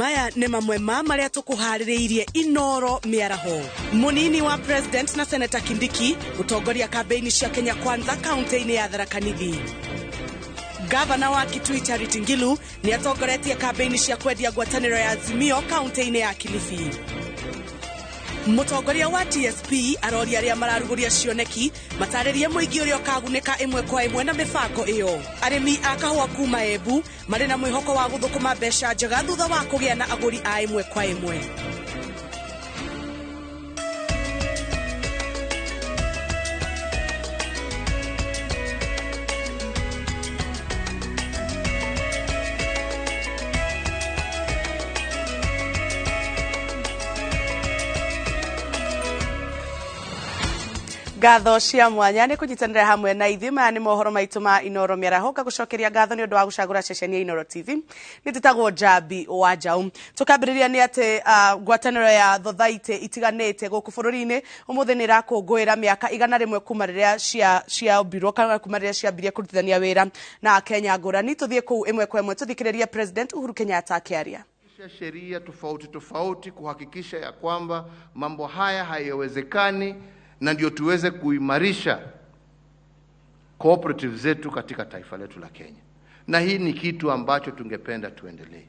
Maya nĩ mamwe ma marĩa tũkũharĩrĩirie Inoro mĩaraho. Mũnini wa President na Seneta Kindiki gũtongoria kambeini cia Kenya Kwanza kaunti-inĩ ya Tharaka Nithi. Gavana wa Kitui Charity Ngilu nĩ atongoretie kambeini cia kwendia ngwatanĩro ya Azimio kaunti-inĩ ya Kilifi. Mũtongoria wa TSP aroria arĩa mararugũria cioneki matarĩrie mũingĩ ũrĩa ũkagunĩka ĩmwe kwa ĩmwe na mĩbango ĩyo. Arĩmi a kahũa kuma Embu marĩ na mwĩhoko wa gũthũkũma mbeca njega thutha wa kũgĩa na agũri a ĩmwe kwa ĩmwe. Ngatho cia mwanya nĩ kũnyitanĩra hamwe na ithuĩ. Maya nĩ mohoro maitũ ma Inoro mĩaraho. Ngagũcokeria ngatho nĩ ũndũ wa gũcagũra ceceni ya Inoro TV. Nĩ tĩtagwo Njambi wa Njaũ. Tũkambĩrĩria nĩ atĩ ngwatanĩro ya thothaitĩ itiganĩte gũkũ bũrũri-inĩ ũmũthĩ nĩ ĩrakũngũĩra mĩaka 100 kuma rĩrĩa ciambirwo kana kuma rĩrĩa ciambirie kũrutithania wĩra na Akenya ngũrani. Tũthiĩ kũu ĩmwe kwa ĩmwe tũthikĩrĩrie President Uhuru Kenyatta akĩaria. Sheria tofauti tofauti kuhakikisha ya kwamba mambo haya hayawezekani, na ndio tuweze kuimarisha cooperative zetu katika taifa letu la Kenya. Na hii ni kitu ambacho tungependa tuendelee.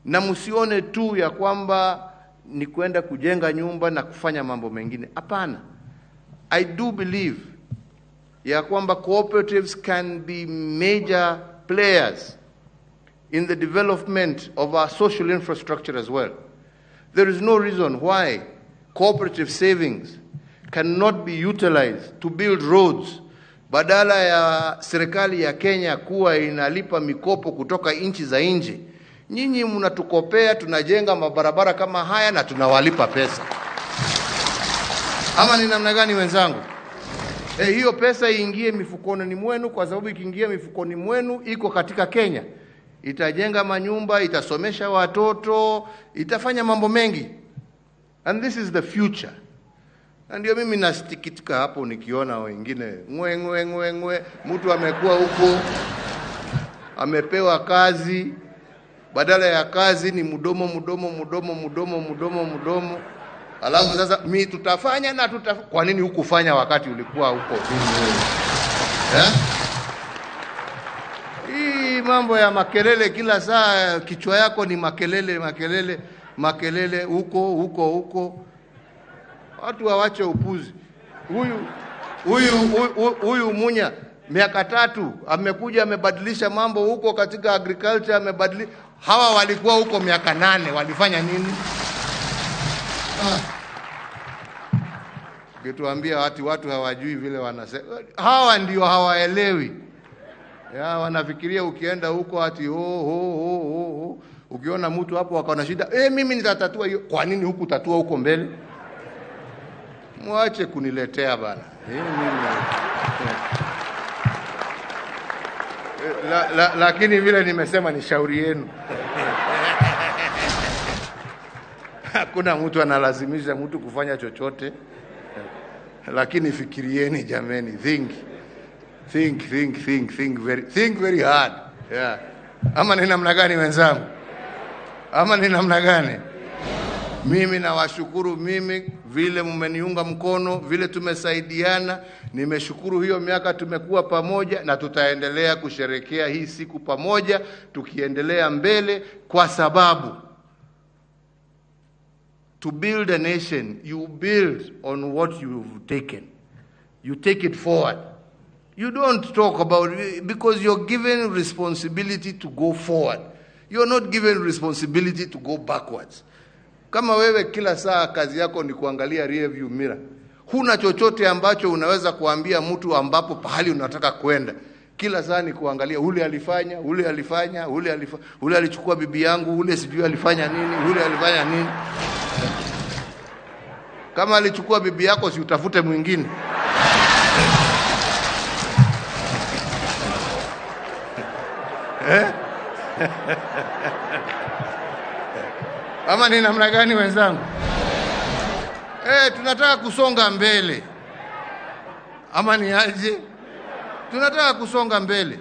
Na msione tu ya kwamba ni kwenda kujenga nyumba na kufanya mambo mengine. Hapana. I do believe ya kwamba cooperatives can be major players in the development of our social infrastructure as well. There is no reason why cooperative savings cannot be utilized to build roads. Badala ya serikali ya Kenya kuwa inalipa mikopo kutoka nchi za nje, nyinyi mnatukopea, tunajenga mabarabara kama haya na tunawalipa pesa. Ama ni namna gani wenzangu? Hiyo pesa iingie mifukoni mwenu, kwa sababu ikiingia mifukoni mwenu iko katika Kenya. Itajenga manyumba, itasomesha watoto, itafanya mambo mengi. And this is the future. Na ndio mimi nasikitika hapo nikiona wengine ngwe ngwe ngwe ngwe, mtu amekuwa huko amepewa kazi, badala ya kazi ni mdomo mdomo mdomo mdomo mdomo mdomo. Alafu sasa mimi tutafanya na kwa nini hukufanya wakati ulikuwa huko? Hii mambo ya makelele kila saa, kichwa yako ni makelele makelele makelele huko huko huko. Watu waache upuzi. Huyu Munya miaka 3 amekuja amebadilisha mambo huko katika agriculture, amebadilisha. Hawa walikuwa huko miaka 8 walifanya nini? Ukituambia watu hawajui vile wanasema. Hawa ndio hawaelewi. Ya, wanafikiria ukienda huko ati ho ho ho ho. Ukiona mtu hapo akaona shida, mimi nitatatua hiyo. Kwa nini huku tatua huko mbele? Mwache kuniletea bana. Lakini vile nimesema ni shauri yenu. Hakuna mtu analazimisha mtu kufanya chochote. Lakini fikirieni jameni, think. Think, think, think, think very, think very hard. Yeah. Ama ni namna gani wenzangu? Ama ni namna gani? Mimi nawashukuru mimi vile mmeniunga mkono, vile tumesaidiana. Nimeshukuru hiyo miaka tumekuwa pamoja, na tutaendelea kusherehekea hii siku pamoja tukiendelea mbele, kwa sababu to build a nation you build on what you've taken. You take it forward. You don't talk about it because you're given responsibility to go forward. You're not given responsibility to go backwards. Kama wewe kila saa kazi yako ni kuangalia rear view mirror, huna chochote ambacho unaweza kuambia mtu ambapo pahali unataka kwenda. Kila saa ni kuangalia ule alifanya, ule alifanya, ule alifanya, ule alichukua bibi yangu, ule sijui alifanya nini, ule alifanya nini. Kama alichukua bibi yako, si utafute mwingine. Ama ni namna gani wenzangu? Tunataka kusonga mbele. Ama ni aje? Tunataka kusonga mbele.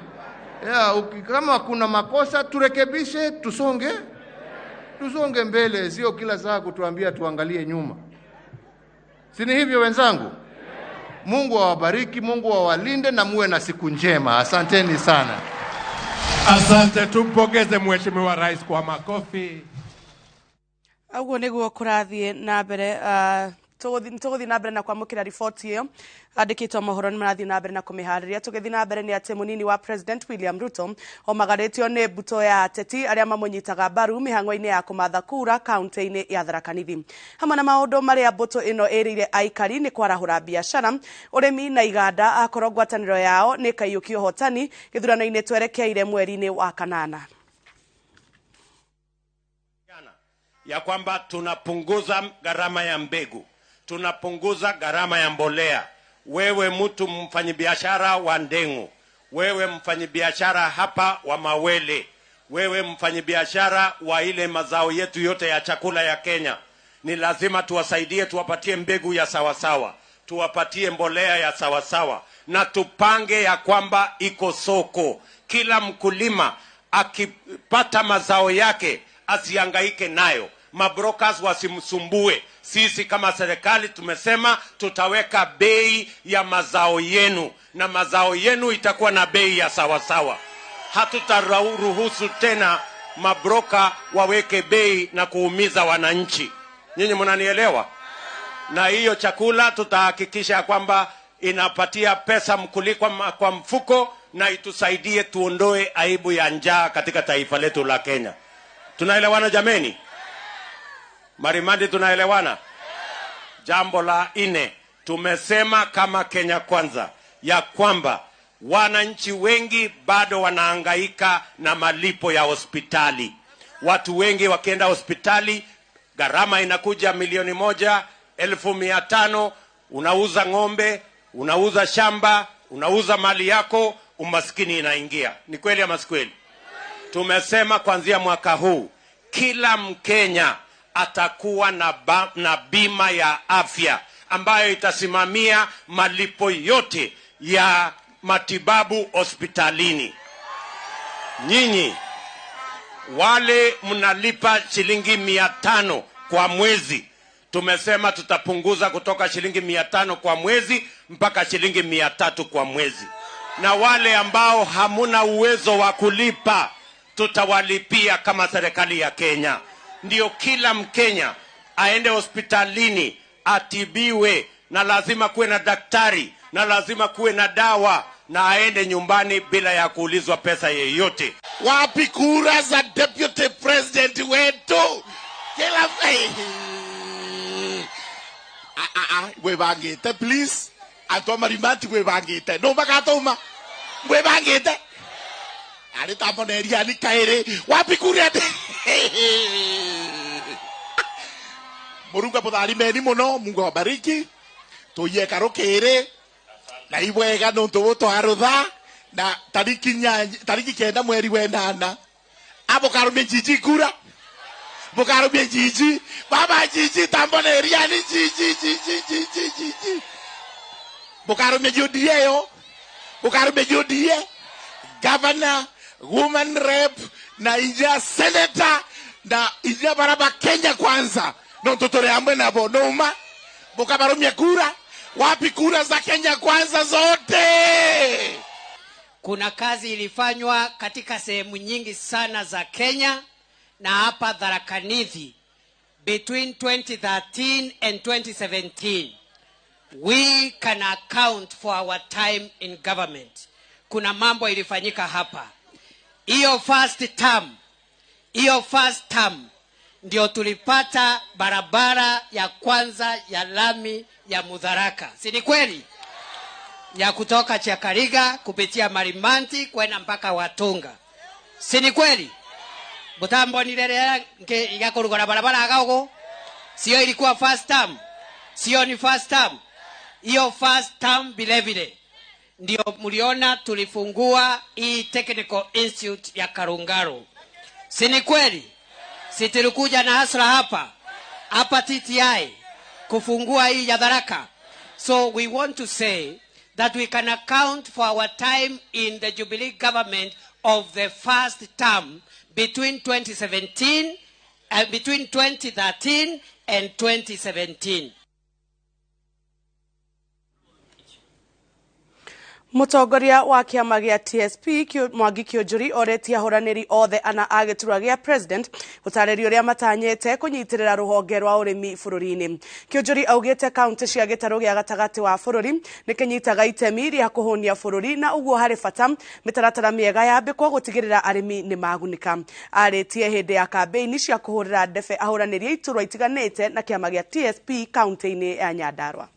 Kama kuna makosa turekebishe, tusonge. Tusonge mbele, sio kila saa kutuambia tuangalie nyuma. Si ni hivyo wenzangu? Mungu awabariki, Mungu awalinde na muwe na siku njema. Asanteni sana. Asante, tumpongeze Mheshimiwa Rais kwa makofi. Ũguo nĩguo kũrathiĩ na mbere. Tũgũthiĩ na mbere na kwamũkĩra riboti ĩyo. Andĩkĩtwo mohoro nĩ marathiĩ na mbere na kũmĩharĩria. Tũgĩthiĩ na mbere nĩ atĩ mũnini wa President William Ruto omagarĩtio nĩ mbũtũ ya ateti arĩa mamũnyitaga mbaru mĩhang'o-inĩ ya kũmatha kura kaunti-inĩ ya Tharaka Nithi. Hamwe na maũndũ marĩa mbũtũ ĩno ĩrĩire aikari nĩ kwarahũra biacara, ũrĩmi na iganda, akorwo ngwatanĩro yao nĩ ĩkaiyũkia ũhotani gĩthurano-inĩ twerekeire mweri-inĩ wa kanana. Ya kwamba tunapunguza gharama ya mbegu, tunapunguza gharama ya mbolea. Wewe mtu mfanyibiashara wa ndengu, wewe mfanyibiashara hapa wa mawele, wewe mfanyibiashara wa ile mazao yetu yote ya chakula ya Kenya, ni lazima tuwasaidie, tuwapatie mbegu ya sawasawa, tuwapatie mbolea ya sawasawa, na tupange ya kwamba iko soko. Kila mkulima akipata mazao yake asihangaike nayo, mabrokers wasimsumbue. Sisi kama serikali tumesema tutaweka bei ya mazao yenu, na mazao yenu itakuwa na bei ya sawasawa. Hatutaruhusu tena mabroka waweke bei na kuumiza wananchi. Nyinyi mnanielewa? Na hiyo chakula tutahakikisha kwamba inapatia pesa mkulima kwa mfuko, na itusaidie tuondoe aibu ya njaa katika taifa letu la Kenya. Tunaelewana jameni? Marimandi, tunaelewana? Jambo la nne, tumesema kama Kenya Kwanza ya kwamba wananchi wengi bado wanahangaika na malipo ya hospitali. Watu wengi wakienda hospitali gharama inakuja 1,500,000. Unauza ng'ombe, unauza shamba, unauza mali yako, umaskini inaingia. Ni kweli ama si kweli? Tumesema kuanzia mwaka huu kila Mkenya atakuwa na bima ya afya ambayo itasimamia malipo yote ya matibabu hospitalini. Nyinyi wale mnalipa shilingi 500 kwa mwezi, tumesema tutapunguza kutoka shilingi 500 kwa mwezi mpaka shilingi 300 kwa mwezi. Na wale ambao hamuna uwezo wa kulipa tutawalipia kama serikali ya Kenya. Ndio kila Mkenya aende hospitalini atibiwe, na lazima kuwe na daktari, na lazima kuwe na dawa, na aende nyumbani bila ya kuulizwa pesa yeyote. Wapi kura za deputy president wetu? Kila webangite please. Antu Marimati webangite. No bakatoma. Webangite. Ari tamoneria ni kaire. Wapi kura? Murunga potharimeni muno, Mungu awabariki. Tuiye karukire na ibwega nontu gutwarutha na tariki 9 mweri wa 8 abo karumie jiji kura. Mukarumie jiji. Baba jiji tamboneria ni jiji jiji jiji jiji. Mukarumie UDA yo. Mukarumie UDA. Governor, woman rep, na ija senator, na ija baraba Kenya Kwanza. No tutore amwe nabo noma. Mukabarumie kura. Wapi kura za Kenya Kwanza zote? Kuna kazi ilifanywa katika sehemu nyingi sana za Kenya na hapa Tharaka Nithi between 2013 and 2017. We can account for our time in government. Kuna mambo ilifanyika hapa. Hiyo first term ndio tulipata barabara ya kwanza ya lami ya Mudharaka. Si ni kweli? Ya kutoka Chakariga kupitia Marimanti kwenda mpaka Watunga. Si ni kweli? Butambo nilelea ya kurugora barabara agaogo. Sio ilikuwa first term. Sio ni first term. Hiyo first term vile vile ndio mliona tulifungua hii Technical Institute ya Karungaru. Si ni kweli? Si tulikuja na hasra hapa TTI kufungua hii ya Tharaka. So we want to say that we can account for our time in the Jubilee government of the first term between 2017 between 2013 and 2017. Mũtongoria wa kĩama gĩa TSP Mwangi Kĩũnjũri oretie ahũranĩri othe ana a gĩturwa gĩa president gũtarĩria ũrĩa matanyĩte kũnyitĩrĩra rũhonge rwa ũrĩmi bũrũri-inĩ. Kĩũnjũri augĩte kaunti cia gĩtarũ gĩa gatagatĩ wa bũrũri nĩ kĩnyitaga itemi rĩa kũhũnia bũrũri na ũguo harĩ bata mĩtaratara mĩega yambĩkwo gũtigĩrĩra arĩmi nĩ magunĩka. Arĩtie hĩndĩ ya kambĩini cia kũhũrĩra ndebe ahũranĩri a iturwa itiganĩte na kĩama gĩa TSP kaunti-inĩ ya Nyandarua.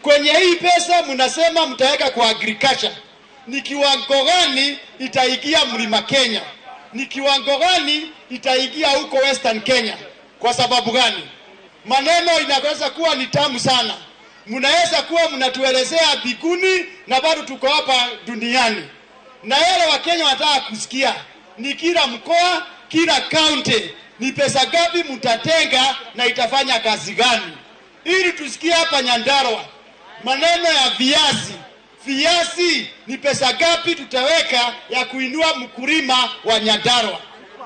Kwenye hii pesa mnasema mtaweka kwa agriculture, ni kiwango gani itaingia Mlima Kenya? Ni kiwango gani itaingia huko Western Kenya? Kwa sababu gani? Maneno inaweza kuwa ni tamu sana, mnaweza kuwa mnatuelezea biguni na bado tuko hapa duniani, na yale Wakenya wanataka kusikia ni kila mkoa, kila county ni pesa gapi mtatenga na itafanya kazi gani, ili tusikie hapa Nyandarua maneno ya viazi. Viazi ni pesa gapi tutaweka ya kuinua mkulima wa Nyandarua?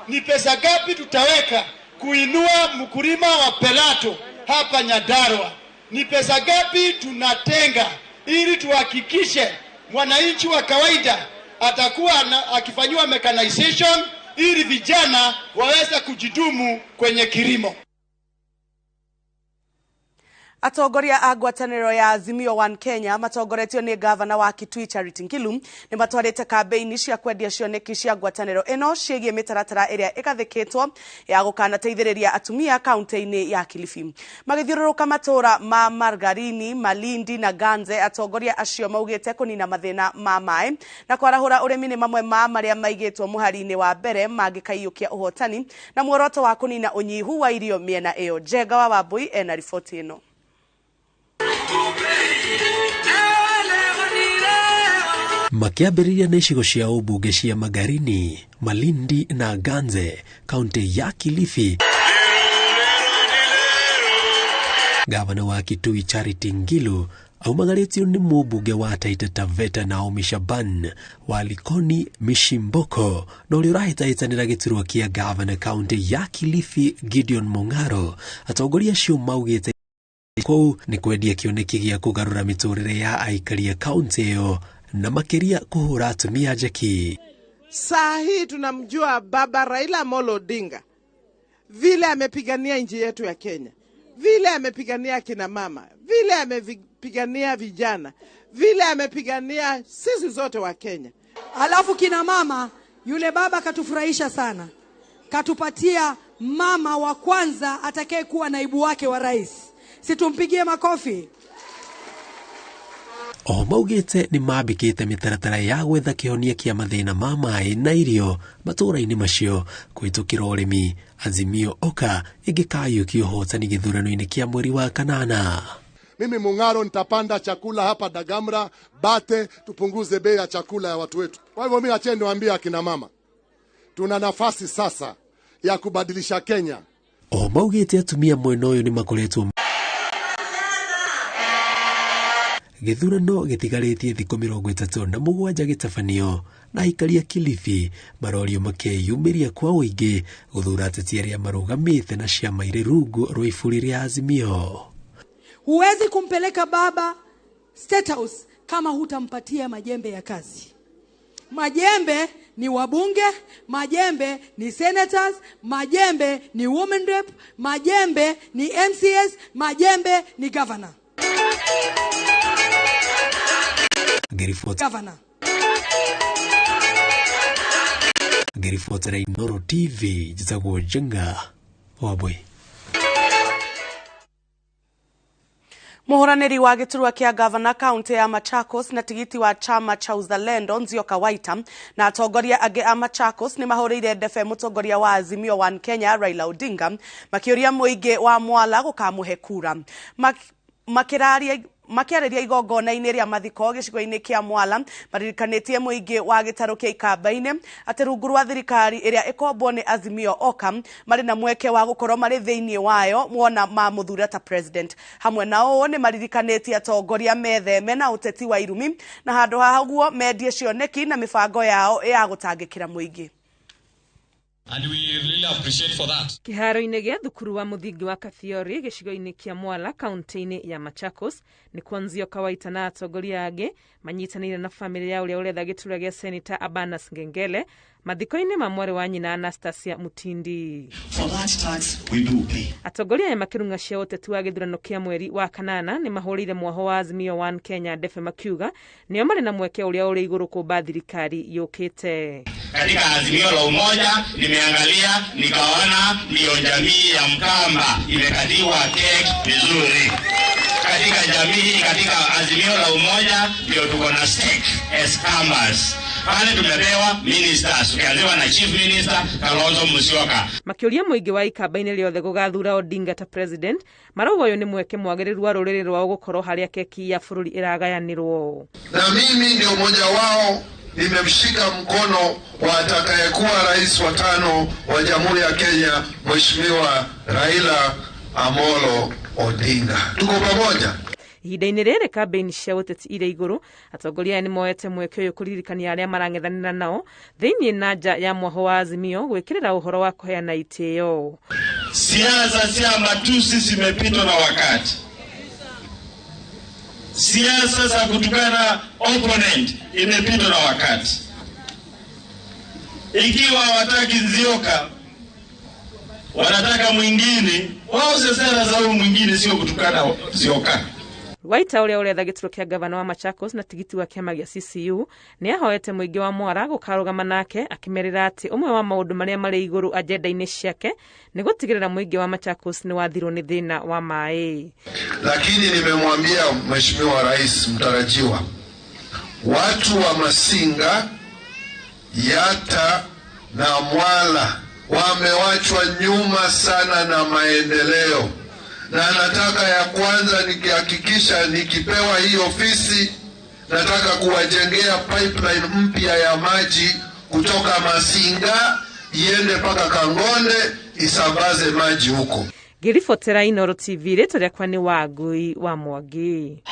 Ni pesa gapi tutaweka kuinua mkulima wa Pelato hapa Nyandarua? Ni pesa gapi tunatenga ili tuhakikishe mwananchi wa kawaida atakuwa akifanyiwa mechanization ili vijana waweze kujidumu kwenye kilimo. Atongoria a ngwatanĩro ya Azimio One Kenya matongoretio nĩ gavana wa Kitui Charity Ngilu nĩ matwarĩte kambĩini cia kwendia cioneki cia ngwatanĩro ĩno ciĩgiĩ mĩtaratara ĩrĩa ĩgathĩkĩtwo ya gũkanateithĩrĩria atumia kaunti-inĩ ya Kilifi. Magĩthiũrũrũka matũũra ma Margarini, Malindi na Ganze, atongoria acio maugĩte kũnina mathĩna ma maĩ na kwarahũra ũrĩmi nĩ mamwe ma marĩa maigĩtwo mũhari-inĩ wa mbere mangĩkaiyũkia ũhotani na muoroto wa kũnina ũnyihu wa irio mĩena ĩyo. Njenga wa Wambui ena riboti ĩno. Makĩambĩrĩria na icigo cia ũmbunge cia Magarini, Malindi na Ganze, kaunti ya Kilifi. Gavana wa Kitui Charity Ngilu aumagarĩtio nĩ mũmbunge wa Taita Taveta Naomi Shaban wa Likoni Mishimboko na ũrĩa ũrahĩtahĩtanĩra gĩturwa kĩa gavana kaunti ya Kilifi Gideon Mung'aro. Atongoria acio maugĩte kũu nĩ kwendia kĩoneki gĩa kũgarũra mĩtũrĩre ya aikari a kaunti ĩyo na makĩria kũhũra atumia njeki. Saa hii tunamjua baba Raila Amolo Odinga vile amepigania nchi yetu ya Kenya, vile amepigania kina mama, vile amepigania vijana, vile amepigania sisi zote wa Kenya. Alafu kina mama, yule baba katufurahisha sana, katupatia mama wa kwanza atakayekuwa naibu wake wa rais. Situmpigie makofi. Oho maugĩte nĩ mambĩkĩte mĩtaratara ya gwetha kĩhonia kĩa mathĩna ma maĩ na irio matũũra-inĩ macio kũhĩtũkĩra ũrĩmi. Azimio Oka ĩngĩkayũkia ũhotani gĩthurano-inĩ kĩa mweri wa kanana. Mimi Mung'aro nitapanda chakula hapa Dagamra, Bate, tupunguze bei ya chakula ya watu wetu. Kwa hivyo mimi acheni niwaambie akina mama, tuna nafasi sasa ya kubadilisha Kenya. Oho maugĩte atumia mwena ũyũ nĩ makoretwo gĩthurano gĩtigarĩtie thikũ 37 gĩtabanio na aikari a Kilifi marorio makeyumĩria kwa ũingĩ gũthura ateti arĩa marũgamĩte na ciama irĩ rungu rwa iburi rĩa Azimio. Huwezi kumpeleka baba State House kama hutampatia majembe ya kazi. Majembe ni wabunge, majembe ni senators, majembe ni women rep, majembe ni MCS, majembe ni governor. Governor. Ngĩribotera Inooro TV, njĩtagwo Njenga Wambui. Mũhũranĩri wa gĩturwa kĩa gavana kaunti ya Machakos na tigiti wa chama cha Uzalendo Nzioka Waita na atongoria angĩ a Machakos nĩ mahũrĩire ndebe mũtongoria wa Azimio One Kenya Raila Odinga makĩũria mũingĩ wa Mwala gũkamũhe kura. Makĩarĩria igongona-inĩ rĩa mathiko gĩcigo-inĩ kĩa Mwala, maririkanĩtie mũingĩ wa gĩtarũ kĩa Ikamba-inĩ atĩ rungu rwa thirikari ĩrĩa ĩkombwo nĩ Azimio Oka marĩ na mweke wa gũkorwo marĩ thĩinĩ wayo wona mamũthura ta president. Hamwe na ũũ nĩ maririkanĩtie atongoria metheme na ũteti wa irumi na handũ ha ũguo mendie cioneki na mĩbango yao ya gũtangĩkĩra mũingĩ. And we really appreciate for that. Kĩharo-inĩ gĩa thukuru wa mũthingi wa Kathiori gĩcigo-inĩ kĩa Mwala kaunti-inĩ ya Machakos nĩkuo Nzioka Waita na atongoria angĩ manyitanĩire na bamĩrĩ ya ũrĩa ũretha gĩturwa gĩa Seneta Abanas Ngengele mathiko-inĩ ma mwarĩ wa nyina Anastasia Mutindi. For that tax we do pay. Atongoria aya makĩrung'a cia ũteti wa gĩthurano kĩa mweri wa kanana nĩ mahũrĩire mwaho wa Azimio One Kenya ndefe makiuga nĩo marĩ na mweke ũrĩa ũrĩ igũrũ kũmba thirikari yũkĩte. Katika Azimio la Umoja nimeangalia nikaona ndiyo jamii ya Mkamba imekatiwa keki vizuri. Katika jamii, katika Azimio la Umoja ndio tuko na stake as Kambas. Pale tumepewa ministers, tukianziwa na Chief Minister Kalonzo Musyoka. Makĩũria mũingĩ wa Ikamba-inĩ rĩothe gũgathura Odinga ta president, marauga ũyũ nĩ mweke mwagĩrĩru wa rũrĩrĩ rwao gũkorwo harĩa keki ya bũrũri ĩragayanĩrwo. Na mimi ndio mmoja wao, nimemshika mkono wa atakayekuwa rais wa tano wa Jamhuri ya Kenya, Mheshimiwa Raila Amolo Odinga. Tuko pamoja. Ihinda-inĩ rĩrĩ kambĩini cia ũteti irĩ igũrũ, atongoria aya nĩmoete mweke ũyũ kũririkania arĩa marang'ethanĩra nao thĩinĩ na nja ya mwaho wa Azimio gwĩkĩrĩra ũhoro wa kũheana itĩo. Siasa cia matusi zimepitwa na wakati. Siasa za kutukana opponent imepitwa na wakati. Ikiwa hawataki Nzioka, wanataka mwingine, wauze sera za huyu mwingine, sio kutukana Nzioka. Waita ũrĩa ũretha gĩturwa kĩa gavana wa Machakos na tigiti wa kĩama gĩa CCU nĩ ahoete mũingĩ wa Mwara gũkarũgama nake akĩmerĩra atĩ ũmwe wa maũndũ marĩa marĩ igũrũ ajenda-inĩ ciake nĩ gũtigĩrĩra mũingĩ wa Machakos nĩ wathirwo nĩ thĩna wa maĩ. Lakini nimemwambia Mheshimiwa Rais mtarajiwa, watu wa Masinga, Yatta na Mwala wamewachwa nyuma sana na maendeleo. Na nataka ya kwanza nikihakikisha nikipewa hii ofisi, nataka kuwajengea pipeline mpya ya maji kutoka Masinga iende mpaka Kangonde isambaze maji huko. Ngĩribotera Inooro TV, rĩtwa rĩakwa nĩ Wangui wa Mwangi.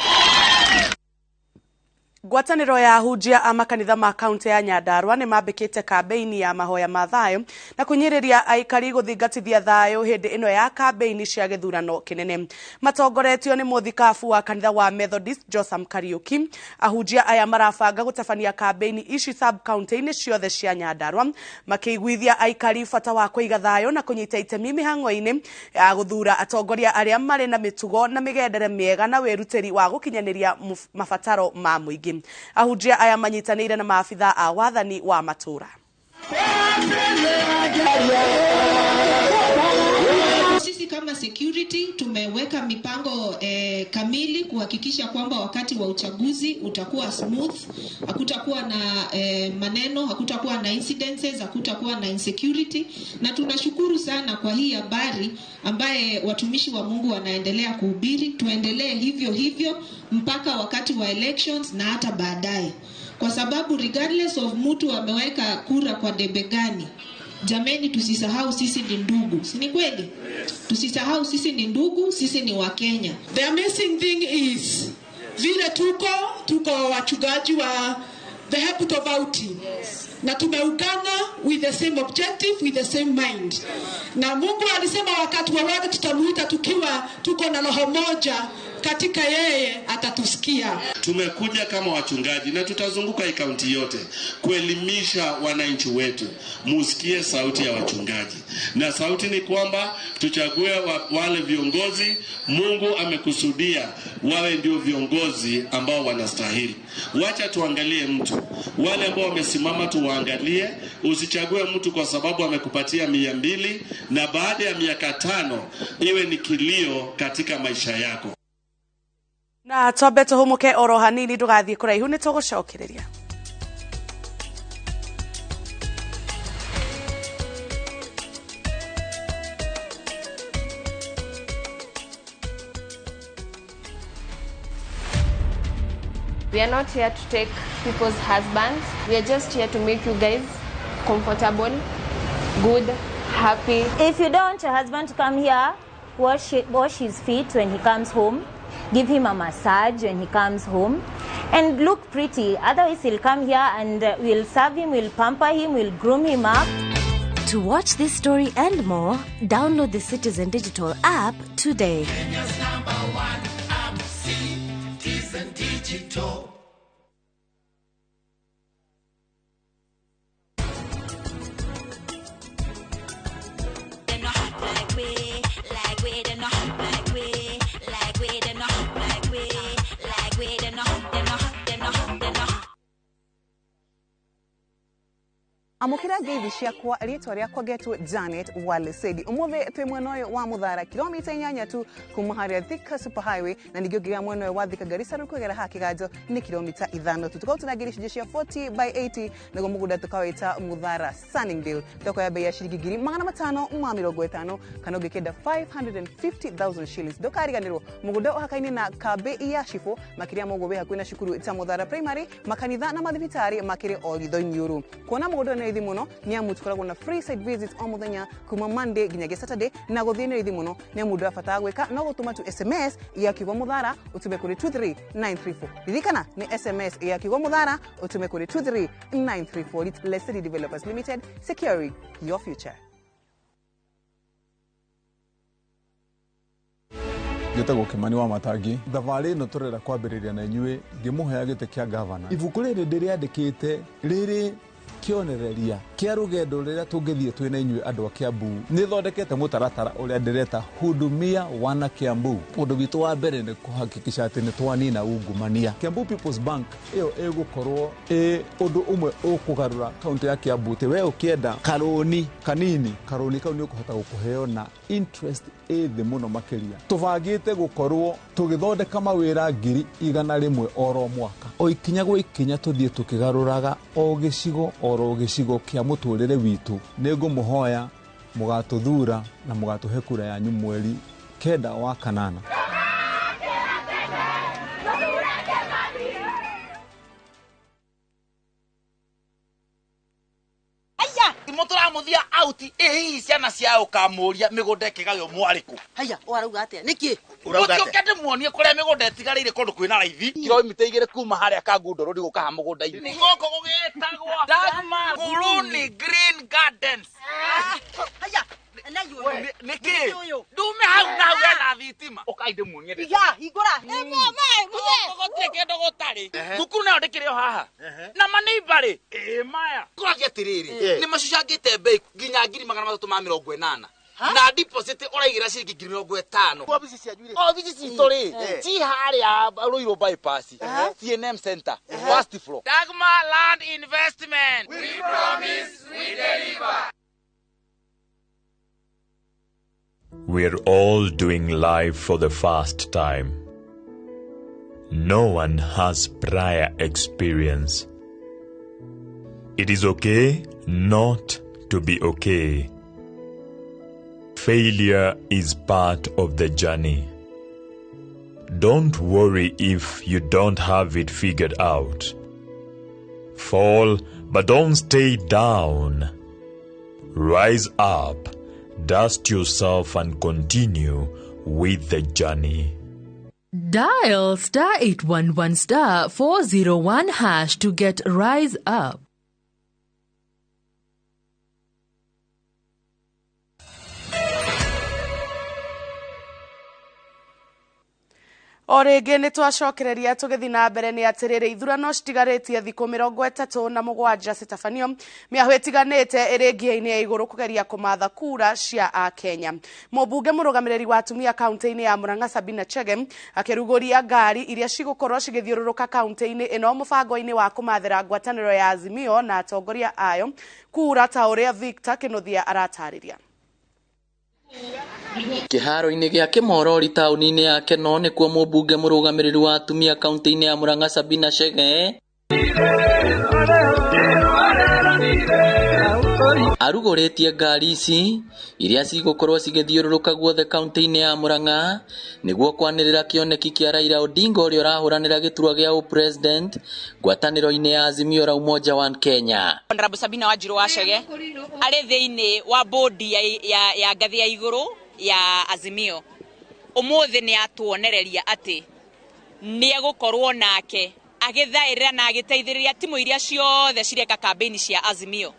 Ngwatanĩro ya ahunjia a makanitha ma kaunti ya Nyandarua nĩ mambĩkĩte kambĩini ya mahoya ma thayũ na kũnyĩrĩria aikari gũthingatithia thayũ hĩndĩ ĩno ya kambĩini cia gĩthurano kĩnene. Matongoretio nĩ mũthikabu wa kanitha wa Methodist Josam Kariuki. Ahunjia aya marabanga gũtabania kambĩini ici sub county-inĩ ciothe cia Nyandarua, makĩiguithia aikari bata wa kũiga thayũ na kũnyita itemi mĩhang'o-inĩ ya gũthura atongoria arĩa marĩ na mĩtugo na mĩgendere mĩega na wĩrutĩri wa gũkinyanĩria mabataro ma mũingĩ. Ahunjia aya manyitanĩire na maabitha a wathani wa matũra. Sisi kama security tumeweka mipango kamili kuhakikisha kwamba wakati wa uchaguzi utakuwa smooth, hakutakuwa na maneno, hakutakuwa na incidences, hakutakuwa na insecurity. Na tunashukuru sana kwa hii habari ambaye watumishi wa Mungu wanaendelea kuhubiri. Tuendelee hivyo hivyo mpaka wakati wa elections na hata baadaye, kwa sababu regardless of mtu ameweka kura kwa debe gani, jameni, tusisahau sisi ni ndugu. Si ni kweli? Yes. Tusisahau sisi ni ndugu, sisi ni Wakenya. The amazing thing is vile tuko wachungaji wa dhehebu tofauti. Yes. Na tumeungana with the same objective, with the same mind. Yes. Na Mungu alisema wakati wowote tutamuita tukiwa tuko na roho moja katika yeye atatusikia. Tumekuja kama wachungaji na tutazunguka hii kaunti yote kuelimisha wananchi wetu. Musikie sauti ya wachungaji. Na sauti ni kwamba tuchague wale viongozi Mungu amekusudia wawe ndio viongozi ambao wanastahili. Wacha tuangalie mtu. Wale ambao wamesimama tuwaangalie. Usichague mtu kwa sababu amekupatia 200 na baada ya miaka 5 iwe ni kilio katika maisha yako. Na twambe tũhũmũke oro hanini ndũgathiĩ kũraihu nĩ tũgũcokereria. We are not here to take people's husbands. We are just here to make you guys comfortable, good, happy. If you don't want your husband to come here, wash his feet when he comes home, give him a massage when he comes home, and look pretty. Otherwise, he'll come here and we'll serve him, we'll pamper him, we'll groom him up. To watch this story and more, download the Citizen Digital app today. Kenya's number one app, Citizen Digital. Amukira ngeithi ciakwa rĩtwa rĩakwa ngetwo Janet Walesedi. Ũmũthĩ twĩ mwena ũyũ wa Mũthara kilomita 8 tu kuma harĩa Thika Super Highway, na ningĩ ũngĩgera mwena ũyũ wa Thika Garissa rĩu kũgera haha Kĩganjo nĩ kilomita 5 tu. Tũkoragwo tũnangĩra icunjĩ cia 40 by 80 naguo mũgũnda tũkawĩta Mũthara Sunningdale. Thoko ya bei ya ciringi 550,000 kana ũngĩkĩenda 550,000 shillings. Ndũkariganĩrwo mũgũnda ũhakaine na kambĩ ya Shifo, makĩria ma ũguo wĩ hakuhĩ na cukuru ta Mũthara Primary, makanitha na mathibitarĩ makĩrĩ o ritho-inĩ. Kuona mũgũnda nĩ raithi mũno nĩ amu tũkoragwo na free site visits o mũthenya kuma Monday nginyagia Saturday, na gũthiĩ nĩ raithi mũno nĩ amu ndũrabatara gwĩka no gũtũma tu SMS ya kiugo Mũthara ũtũme kũrĩ 23934. Ririkana nĩ SMS ya kiugo Mũthara ũtũme kũrĩ 23934. Lesedi Developers Limited, securing your future. Njĩtagwo Kĩmani wa Matangi. Thabarĩ ĩno tũrenda kwambĩrĩria na inyuĩ ngĩmũhea gĩtĩ kĩa gavana. Ibuku rĩrĩ ndĩrĩandĩkĩte rĩrĩ kĩonereria kĩa rũgendo rũrĩa tũngĩthiĩ twĩ na inyuĩ andũ a Kiambu. Nĩ thondekete mũtaratara ũrĩa ndĩreta Hudumia Wana Kiambu. Ũndũ witũ wa mbere nĩ kũhakikisha atĩ nĩ twanina ungumania. Kiambu People's Bank ĩyo ĩgũkorwo ĩ ũndũ ũmwe ũkũgarũra kaũntĩ ya Kiambu. Tĩ we ũkĩenda karũni kanini, karũni kau nĩ ũkũhota gũkũheo na interest ĩ thĩ mũno makĩria. Tũbangĩte gũkorwo tũgĩthondeka mawĩra 100,000 oro mwaka. O ikinya gwa ikinya tũthiĩ tũkĩgarũraga o gĩcigo oro gĩcigo kĩa mũtũrĩre witũ. Nĩ ngũmũhoya mũgatũthura na mũgatũhe kura yanyu mweri 9 wa kanana. Mũtũramuthia out ĩ hihi ciana cia ũkamũria mĩgũnda ĩkĩgaywo mwarĩkũ. Haya, ũrauga atĩa? Nĩkĩ? Ũkĩũke ndĩmuonie kũrĩa mĩgũnda ĩtigarĩire kũndũ kwĩna raithi kilomita 2 kuma harĩa Kangundo Road gũka ha mũgũnda-inĩ. Nĩ gũkũ gũgĩtagwo Dagmar Nguruni Green Gardens. Haya, nĩkĩ? Ndume hau na hau hena thitima. Ũkai ndĩmuonie. Iga, hingũra. Gũtirĩ kĩndũ gũtarĩ. Thukuru nayo ndĩkĩrĩ o haha. Na maneiba rĩ, ĩ maya. Kũragia atĩrĩrĩ, nĩ macucangĩte bei nginya 380,000. Na deposit ũraigĩra ciringi 50,000. Obici cianyu rĩ? Obici citũ rĩ, ci harĩa Ruiru bypass, CNM Center, first floor. Dagmar Land Investment. We promise, we deliver. We're all doing life for the first time. No one has prior experience. It is okay not to be okay. Failure is part of the journey. Don't worry if you don't have it figured out. Fall, but don't stay down. Rise up, dust yourself and continue with the journey. Dial *811 *401# to get Rise Up. O rĩngĩ nĩ twacokereria tũgĩthiĩ na mbere nĩ atĩrĩrĩ ithurano citigarĩtie thikũ 37 citabanio mĩahũ ĩtiganĩte ĩrĩ ngia-inĩ ya igũrũ kũgeria kũmatha kura cia akenya. Mũmbunge mũrũgamĩrĩri wa atumia kaunti-inĩ ya Murang'a Sabina Chege akĩrugũria ngari iria cigũkorwo cigĩthiũrũrũka kaunti-inĩ ĩno mũbango-inĩ wa kũmathĩra ngwatanĩro ya Azimio na atongoria ayo kura ta ũrĩa Victor Kĩnuthia aratarĩria. Kĩharo-inĩ gĩa Kĩmorori taũni-inĩ ya Keno nĩkuo mũmbunge mũrũgamĩrĩri wa atumia kaunti-inĩ ya Murang'a Sabina Chege Arugũrĩtie ngari ici iria cigũkorwo cigĩthiũrũrũka guothe kaunti-inĩ ya Murang'a nĩguo kwanĩrĩra kĩoneki kĩa Raila Odinga ũrĩa ũrahũranĩra gĩturwa gĩa ũpresident ngwatanĩro-inĩ ya Azimio la Umoja One Kenya. Honorable Sabina Wanjiru Wachege arĩ thĩinĩ wa bodi ya ngathĩ ya igũrũ ya Azimio. Ũmũthĩ nĩ atuonereria atĩ nĩ egũkorwo nake agĩthaĩrĩra na agĩteithĩrĩria timu iria ciothe cireka campaign cia Azimio.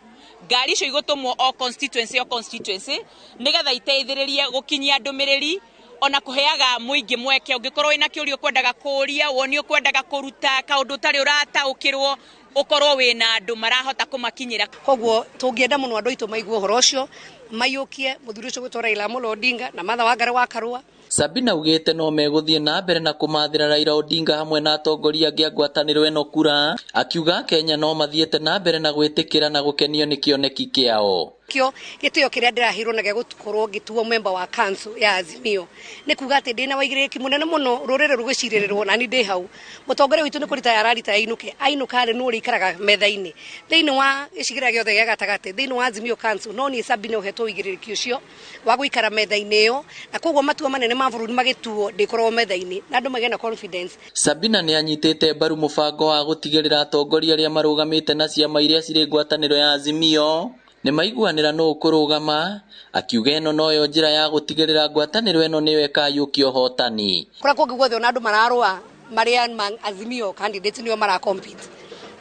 Ngari icio igũtũmwo o constituency o constituency nĩgetha iteithĩrĩrie gũkinyia ndũmĩrĩri ona kũheaga mũingĩ mweke. Ũngĩkorwo wĩna kĩũria ũkwendaga kũũria, woni ũkwendaga kũruta, kaũndũ ũtarĩ ũrataũkĩrwo, ũkorwo wĩna andũ marahota kũmakinyĩra. Koguo tũngĩenda mũno andũ aitũ maigue ũhoro ũcio, maiyũkie mũthuri ũcio gwĩtwo Raila Amolo Odinga na Martha Wangari wa Karua. Sabina augĩte no megũthiĩ na mbere na kũmathĩra Raila Odinga hamwe na atongoria angĩ a ngwatanĩro ĩno kura, akiuga Kenya no mathiĩte na mbere na gwĩtĩkĩra na gũkenio nĩ kĩoneki kĩao. Kĩo gĩtĩo kĩrĩa ndĩraheirwo na gĩa gũkorwo ngĩtuo member wa council ya Azimio nĩ kuga atĩ ndĩna waigĩrĩrĩki mũnene mũno rũrĩrĩ rũgĩcirĩrĩrwo na niĩ ndĩ hau. Mũtongoria witũ nĩ kũritaya ararita ainũke, ainũka rĩ nũ ũrĩikaraga metha-inĩ thĩinĩ wa gĩcigĩrĩra gĩothe gĩa gatagatĩ thĩinĩ wa Azimio council, no niĩ Sabina ũhetwo ũigĩrĩrĩki ũcio wa gũikara metha-inĩ ĩyo, na koguo matua manene ma bũrũri magĩtuo ndĩkorwo metha-inĩ na andũ magĩe na confidence. Sabina nĩ anyitĩte mbaru mũbango wa gũtigĩrĩra atongoria arĩa marũgamĩte na ciama iria cirĩ ngwatanĩro ya Azimio nĩ maiguanĩra nũ ũkũrũgama, akiuga ĩno noyo njĩra ya gũtigĩrĩra ngwatanĩro ĩno nĩyo ĩkayũkia ũhotani. Kũrĩa kũngĩ guothe ona andũ mararũa marĩa ma Azimio candidates nĩo mara compete,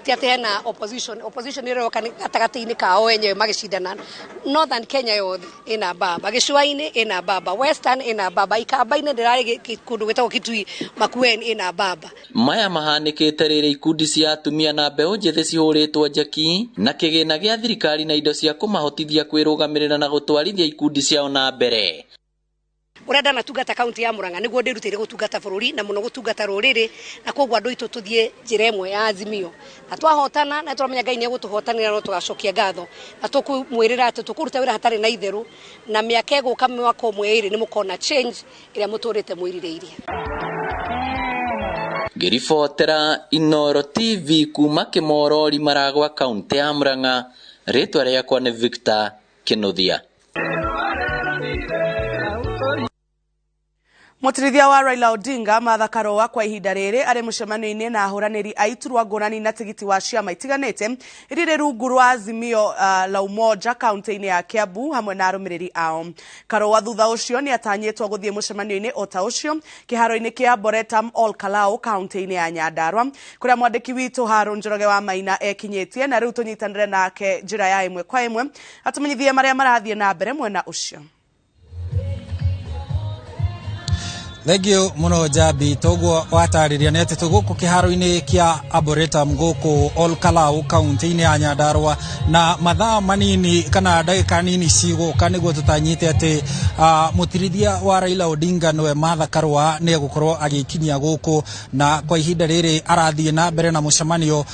ti atĩ hena opposition. Opposition ĩroka gatagatĩ-inĩ kao enyewe magĩcindana. Northern Kenya yothe ĩna baba, gĩcũa-inĩ ĩna baba, Western ĩna baba, Ikamba-inĩ ndĩrarĩ kũndũ gwĩtagwo Kitui, Makueni ĩna baba. Maya mahanĩkĩte rĩrĩa ikundi cia atumia na mbeũ njĩthĩ cihũrĩtwo njeki na kĩgĩna gĩa thirikari na indo cia kũmahotithia kwĩrũgamĩrĩra na gũtwarithia ikundi ciao na mbere. Ũrĩa ndanatungata kaunti ya Murang'a nĩguo ndĩrutĩire gũtungata bũrũri na mũno gũtungata rũrĩrĩ, na koguo andũ aitũ tũthiĩ njĩra ĩmwe ya Azimio na twahotana na tũramenya Ngai nĩegũtũhotanĩra no tũgacokia ngatho na tũkũmwĩrĩra atĩ tũkũruta wĩra hatarĩ na itherũ, na mĩaka ĩgũka mwaka ũmwe ĩrĩ nĩ mũkona change ĩrĩa mũtũrĩte mwĩrirĩirie. Ngĩribotera Inooro TV kuma Kĩmorori Maragwa kaunti ya Murang'a, rĩtwa rĩakwa nĩ Victor Kĩnuthia. Mũtirithia wa Raila Odinga Martha Karua kwa ihinda rĩrĩ arĩ mũcemanio-inĩ na ahũranĩri a iturwa ngũrani na tigiti wa ciama itiganĩte iria irĩ rungu rwa Azimio la Umoja kaunti-inĩ ya Kiambu hamwe na arũmĩrĩri ao. Karua thutha ũcio nĩ atanyĩtwo gũthiĩ mũcemanio-inĩ o ta ũcio kĩharo-inĩ kĩa Arboretum Ol Kalou kaunti-inĩ ya Nyandarua kũrĩa mwandĩki witũ Harũn Njoroge wa Maina ekinyĩtie, na rĩu tũnyitanĩre nake njĩra ya ĩmwe kwa ĩmwe atũmenyithie marĩa marathiĩ na mbere mwena ũcio. Thengiũ mũno Njambi, toguo watarĩria nĩ atĩ twĩ gũkũ kĩharo-inĩ kĩa Arboretum gũkũ Ol Kalou kaunti-inĩ ya Nyandarua, na mathaa manini kana ndagĩka nini cigũka nĩguo tũtanyĩte atĩ mũtirithia wa Raila Odinga nĩwe Martha Karua nĩ egũkorwo agĩkinyia gũkũ, na kwa ihinda rĩrĩ arathiĩ na mbere na mũcemanio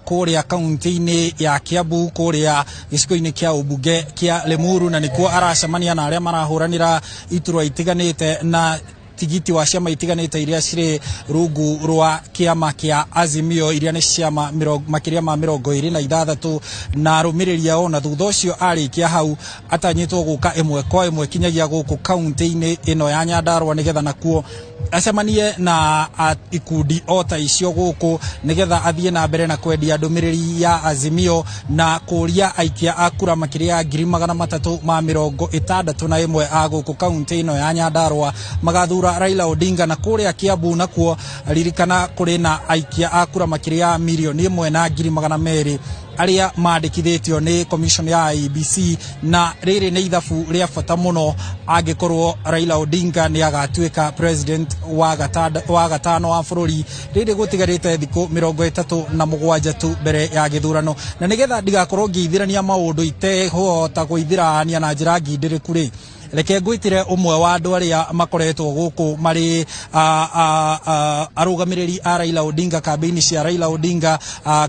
kũrĩa kaunti-inĩ ya Kiambu kũrĩa gĩcigo-inĩ kĩa ũmbunge kĩa Limuru, na nĩkuo aracemania na arĩa marahũranĩra iturwa itiganĩte na tigiti wa ciama itiganĩte iria cirĩ rungu rwa kĩama kĩa Azimio iria nĩ ciama makĩria ma 26 na arũmĩrĩri ao, na thutha ũcio arĩkia hau atanyĩtwo gũka ĩmwe kwa ĩmwe kinyagia gũkũ kaunti-inĩ ĩno ya Nyandarua nĩgetha nakuo acemanie na ikundi o ta icio gũkũ nĩgetha athiĩ na mbere na kwendia ndũmĩrĩri ya Azimio na kũria aikia a kura makĩria ya 361,000 a gũkũ kaunti ĩno ya Nyandarua magathura Raila Odinga. Na kũrĩa Kiambu nakuo ririkana kũrĩ na aikia a kura makĩria ya 1,200,000 arĩa mandĩkithĩtio nĩ commission ya IEBC, na rĩrĩ nĩ ithabu rĩa bata mũno angĩkorwo Raila Odinga nĩ agatuĩka president wa gatano wa bũrũri. Rĩrĩ gũtigarĩte thikũ 37 tu mbere ya gĩthurano, na nĩgetha ndigakorwo ngĩithĩrania maũndũ itehota gũithĩrania na njĩra ngindĩrĩku rĩ, reke ngwĩtĩre ũmwe wa andũ arĩa makoretwo gũkũ marĩ arũgamĩrĩri a Raila Odinga, kambĩini cia Raila Odinga,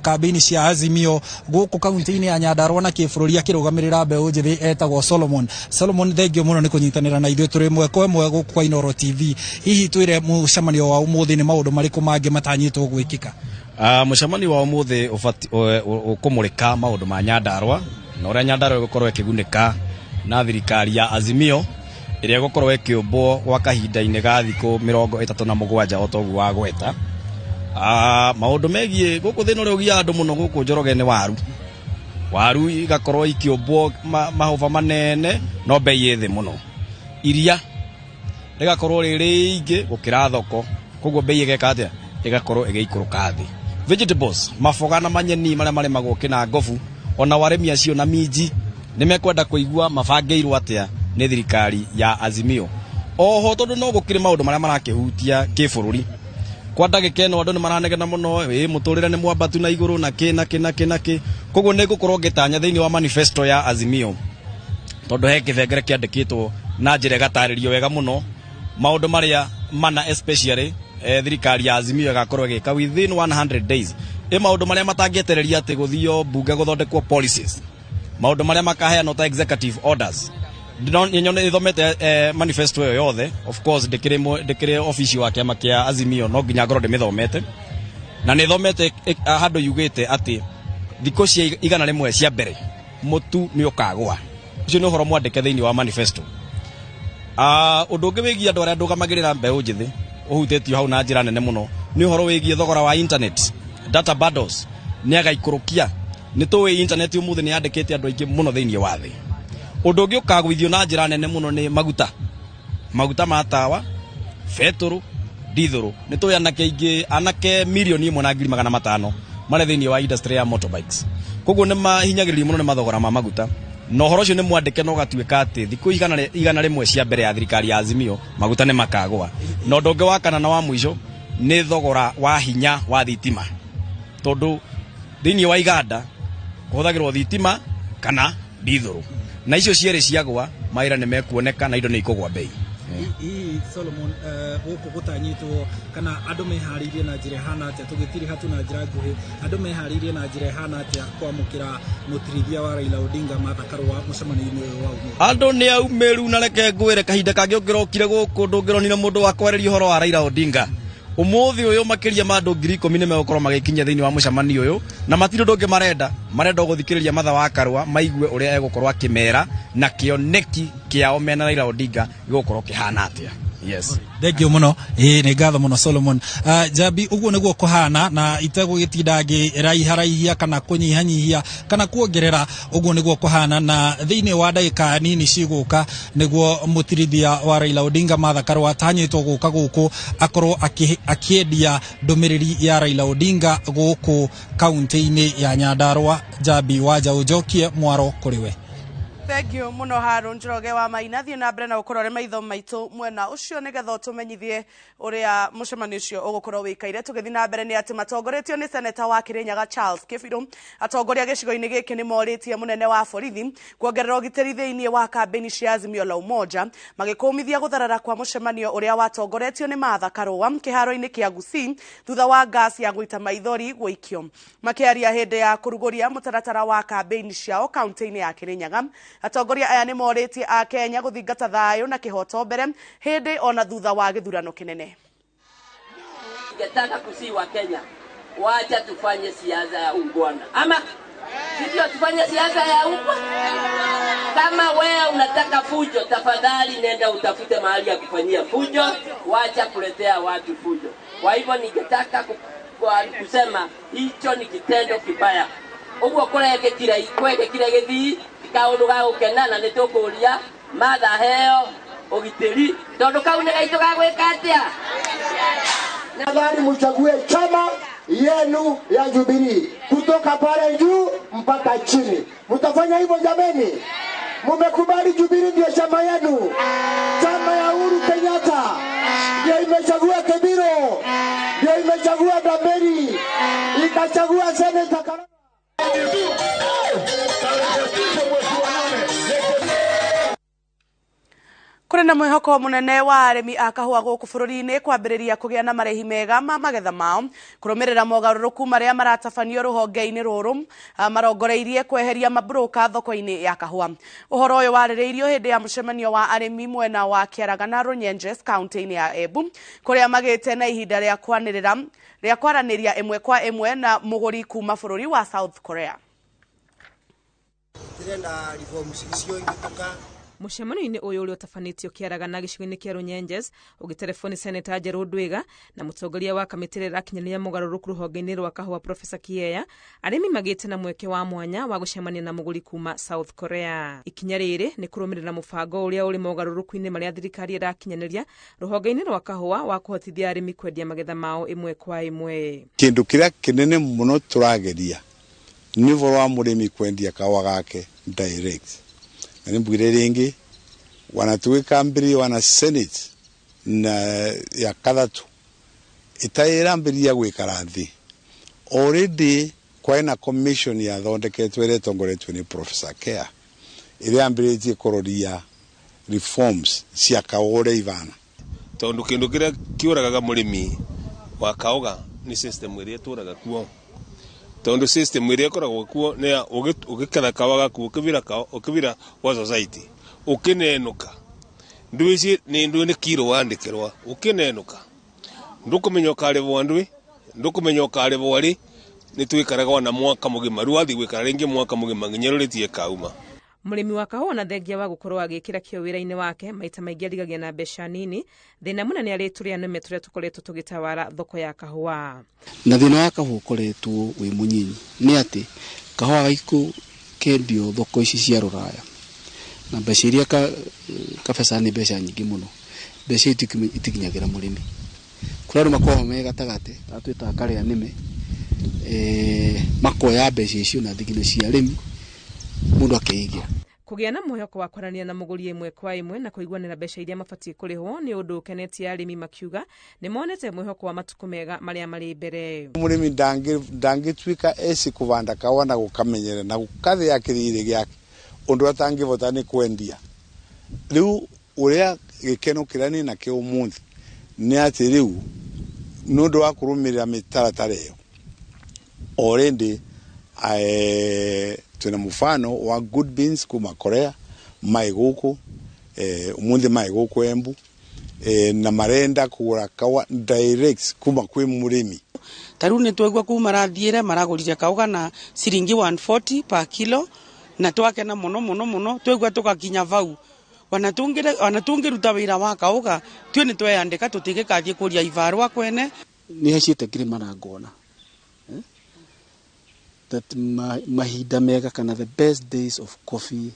kambĩini cia Azimio gũkũ kaunti-inĩ ya Nyandarua na kĩbũrũri akĩrũgamĩrĩra mbeũ njĩthĩ etagwo Solomon. Solomon, thengio mũno nĩ kũnyitanĩra na ithuĩ tũrĩ ĩmwe kwa ĩmwe gũkũ kwa Inooro TV. Hihi twĩre mũcemanio wa ũmũthĩ nĩ maũndũ marĩkũ mangĩ matanyĩtwo gwĩkĩka? Mũcemanio wa ũmũthĩ ũkũmũrĩka maũndũ ma Nyandarua Na ũrĩa Nyandarua ĩgũkorwo ĩkĩgunĩka na thirikari ya Azimio ĩrĩa ĩgũkorwo ĩkĩũmbwo gwa kahinda-inĩ ga thikũ 37 o toguo wagweta. Maũndũ megiĩ gũkũ thĩna ũrĩa ũgiaga andũ mũno gũkũ Njoroge nĩ waru. Waru igakorwo ikĩũmbwo mahũba manene no bei ĩ thĩ mũno. Iria rĩgakorwo rĩ rĩingĩ gũkĩra thoko, koguo bei ĩgeka atĩa? Ĩgakorwo ĩgĩikũrũka thĩ. Vegetables, maboga na manyeni marĩa marĩmagwo kĩna ngobu, ona warĩmi acio na minji nĩ mekwenda kũigua mabangĩirwo atĩa nĩ thirikari ya Azimio. Oho tondũ no gũkĩrĩ maũndũ marĩa marakĩhutia kĩbũrũri, kwa ndagĩka ĩno andũ nĩ maranegena mũno, ĩ mũtũrĩre nĩ mwambatu na igũrũ na kĩ na kĩ na kĩ na kĩ. Koguo nĩ ngũkorwo ngĩtanya thĩinĩ wa manifesto ya Azimio, tondũ he kĩbengere kĩandĩkĩtwo na njĩra ĩgatarĩrio wega mũno maũndũ marĩa mana especially thirikari ya Azimio ĩgakorwo ĩgĩka within 100 days. Ĩ maũndũ marĩa matangĩetereria atĩ gũthio mbunge gũthondekwo policies, maũndũ marĩa makaheanwo ta executive orders. Nĩ thomete manifesto ĩyo yothe, of course ndĩkĩrĩ ofici wa kĩama kĩa Azimio, no nginya ngorwo ndĩmĩthomete, na nĩ thomete handũ yugĩte atĩ thikũ cia 100 cia mbere mũtu nĩ ũkagũa. Ũcio nĩ ũhoro mwandĩke thĩinĩ wa manifesto. Ũndũ ũngĩ wĩgiĩ andũ arĩa ndũgamagĩrĩra mbeũ njĩthĩ ũhutĩtio hau na njĩra nene mũno nĩ ũhoro wĩgiĩ thogora wa internet data bundles nĩ agaikũrũkia. Nĩ tũĩ internet ũmũthĩ nĩ yandĩkĩte andũ aingĩ mũno thĩinĩ wa thĩ. Ũndũ ũngĩ ũkagũithio na njĩra nene mũno nĩ maguta, maguta ma tawa, betũrũ, ndithũrũ. Nĩ tũĩ anake aingĩ, anake 1,500,000 marĩ thĩinĩ wa industry ya motorbikes, koguo nĩ mahinyagĩrĩrio mũno nĩ mathogora ma maguta. Na ũhoro ũcio nĩ mwandĩke na ũgatuĩka atĩ thikũ 100 cia mbere ya thirikari ya Azimio maguta nĩ makagũa. Na ũndũ ũngĩ wa kana na wa mũico nĩ thogora wa hinya wa thitima, tondũ thĩinĩ wa iganda kũhũthagĩrwo thitima kana ndithũrũ, na icio cierĩ ciagwa mawĩra nĩ mekuoneka na indo nĩ ikũgwa bei. Hihi Solomon, gũkũ gũtanyĩtwo kana andũ meharĩirie na njĩra ĩhana atĩa, tũgĩtiriha tu na njĩra nguhĩ, andũ meharĩirie na njĩra ĩhana atĩa kwamũkĩra mũtirithia wa Raila Odinga Martha Karua mũcemanio-inĩ ũyũ wa ũmũthĩ? Andũ nĩ aumĩru, na reke ngwĩre kahinda kangĩ ũngĩrokire gũkũ ndũngĩronire mũndũ wa kwarĩria ũhoro wa Raila Odinga. Ũmũthĩ ũyũ makĩria ma andũ 10,000 nĩ megũkorwo magĩkinyia thĩinĩ wa mũcemanio ũyũ, na matirĩ ũndũ ũngĩ marenda, marenda gũthikĩrĩria Martha wa Karua maigue ũrĩa egũkorwo akĩmera na kĩoneki kĩao mena Raila Odinga gĩgũkorwo kĩhana atĩa. Yes. Thank you mũno. Ĩĩ nĩ ngatho mũno Solomon. Jambi, ũguo nĩguo kũhana na itegũgĩtinda ngĩraiharaihia kana kũnyihanyihia kana kuongerera, ũguo nĩguo kũhana. Na thĩinĩ wa ndagĩka nini cigũka nĩguo mũtirithia wa Raila Odinga Martha Karua atanyĩtwo gũka gũkũ akorwo akĩendia ndũmĩrĩri ya Raila Odinga gũkũ kaunti-inĩ ya Nyandarua. Jambi wa Njaũ, njokie mwaro kũrĩ we. Thank you mũno Harũ Njoroge wa Maina. Thiĩ na mbere na gũkorwo ũrĩ maitho maitũ mwena ũcio nĩgetha ũtũmenyithie ũrĩa mũcemanio ũcio ũgũkorwo wĩikaire. Tũgĩthiĩ na mbere nĩ atĩ matongoretio nĩ seneta wa Kirinyaga Charles Kĩbirũ, atongoria gĩcigo-inĩ gĩkĩ nĩ morĩtie mũnene wa borithi kuongerera ũgitĩri thĩinĩ wa kambĩini cia Azimio la Umoja, magĩkũmithia gũtharara kwa mũcemanio ũrĩa watongoretio nĩ Martha Karua kĩharo-inĩ kĩa Gusii thutha wa gas ya gũita maithori gũikio. Makĩaria hĩndĩ ya kũrugũria mũtaratara wa kambĩini ciao kaunti-inĩ ya Kirinyaga, atongoria aya nĩ morĩtie a Kenya gũthingata thayũ na kĩhoto mbere hĩndĩ ona thutha wa gĩthurano kĩnene. Ningetaka kusii wa Kenya, wacha tufanye siasa ya ungwana, ama sivyo? Tufanye siasa ya ungwana. Kama wewe unataka fujo, tafadhali nenda utafute mahali ya kufanyia fujo, wacha kuletea watu fujo. Kwa hivyo ningetaka kusema hicho ni kitendo kibaya. Uguo kurekekire githii ti kaundu ga gukena, na nitukuria Martha heo ugitiri tondu kau ni gaitu ga gwika atia. Nadhani mchague chama yenu ya Jubilee kutoka pale juu mpaka chini. Mtafanya hivyo jameni? Mumekubali Jubilee ndio chama yenu? Chama ya Uhuru Kenyatta ndio imechagua Kebiro, ndio imechagua Damberi, ikachagua Senator Karua. Kũrĩ na mwĩhoko mũnene wa arĩmi a kahũa gũkũ bũrũri-inĩ kwambĩrĩria kũgĩa na marĩhi mega ma magetha mao kũrũmĩrĩra mogarũrũku marĩa maratabanio rũhonge-inĩ rũrũ marongoreirie kweheria maburũka thoko-inĩ ya kahũa. Ũhoro ũyũ warĩrĩirio hĩndĩ ya mũcemanio wa arĩmi mwena wa Kĩaragana Runyenjes kaunti-inĩ ya Embu, kũrĩa magĩte na ihinda rĩa kwaranĩria ĩmwe kwa ĩmwe na mũgũri kuma bũrũri wa South Korea. Tirenda reforms icio igituka. Mũcemanio-inĩ ũyũ ũrĩa ũtabanĩtio kĩaragana gĩcigo-inĩ kĩa Runyenjes ũgĩtereboni Seneta Njerũ Ndwiga na mũtongoria wa kamĩtĩ ĩrĩa ĩrakinyanĩria mũgarũrũku rũhonge-inĩ rwa kahũa Profesa Kieya, arĩmi magĩte na mweke wa mwanya wa gũcemania na mũgũri kuma South Korea. Ikinya rĩrĩ nĩ kũrũmĩrĩra mũbango ũrĩa ũrĩ mogarũrũku-inĩ marĩa thirikari ĩrakinyanĩria rũhonge-inĩ rwa kahũa wa kũhotithia arĩmi kwendia magetha mao ĩmwe kwa ĩmwe. Kĩndũ kĩrĩa kĩnene mũno tũrageria nĩ ũhoro wa mũrĩmi kwendia kahũa gake direct. Na nĩ ringi wanatuika mbiri wana senate na ya kathatu itairambĩrĩria gwikara thi already kwaina commission ya thondeketwo ĩrĩa ĩtongoretio nĩ Professor Kea ĩrĩa yambĩrĩtie kũroria reforms cia kahũa ũrĩa ivana. Tondu kindu kiria kiuragaga murimi wa kaoga ni system iria ituraga kuo, tondu system iria ikoragwo kuo ni ya ugiketha kawa gaku ukivira kawa ukivira wa society ukinenuka ndu ici ni ndu ni kiro wandikirwa ukinenuka ndukumenya ukarivwo ndui ndukumenya ukarivwo ri ni twikaraga na mwaka mugima riu wathi gwikara ringi mwaka mugima nginya ruritie kauma. Mũrĩmi wa kahũa na thengia wa gũkorwo agĩkĩra kĩo wĩra-inĩ wake maita maingĩ arigagia na mbeca nini. Thĩna mũnene arĩ tũrĩa nĩme tũrĩa tũkoretwo tũgĩtawara thoko ya kahũa. Na thĩna wa kahũa ũkoretwo wĩ mũnyinyi nĩ atĩ kahũa gaikũ kendio thoko ici cia rũraya na mbeca iria kabeca nĩ mbeca nyingĩ mũno, mbeca itikinyagĩra mũrĩmi. Kũrĩ andũ makoragwo me gatagatĩ arĩa twĩtaga karĩa nĩme, makoya mbeca icio na thigino cia arĩmi mũndũ akeigira. Kũgĩa na mwĩhoko wa kwaranĩria na mũgũri ĩmwe kwa ĩmwe na kũiguanĩra mbeca iria mabatiĩ kũrĩhwo nĩ ũndũ ũkenetie arĩmi makiuga nĩ monete mwĩhoko wa matukũ mega marĩa marĩ mbere. Mũrĩmi ndangĩtuĩka eci kũbanda kahũa na gũkamenyera na gũkathĩa kĩrĩrĩ gĩake ũndũ atangĩbota nĩ kwendia. Rĩu ũrĩa gĩkeno kĩrĩa nĩ nakĩo ũmũthĩ nĩ atĩ rĩu nĩ ũndũ wa kũrũmĩrĩra mĩtaratara ĩyo already twina mfano wa good beans kuma Korea mai guku umuthi mai guku Embu na marenda kugura kawa direct kuma kwi murimi. Taru ni twegwa ku marathiire maragurire kauga na ciringi 140 per kilo na twakena muno muno muno twegwa tugakinya vau wana tungiruta wira wa kauga twe ni tweyandika tutigikathie kuria ivarwa kwene. Ni hacite kirima na ngona that mahinda mega kana the best days of coffee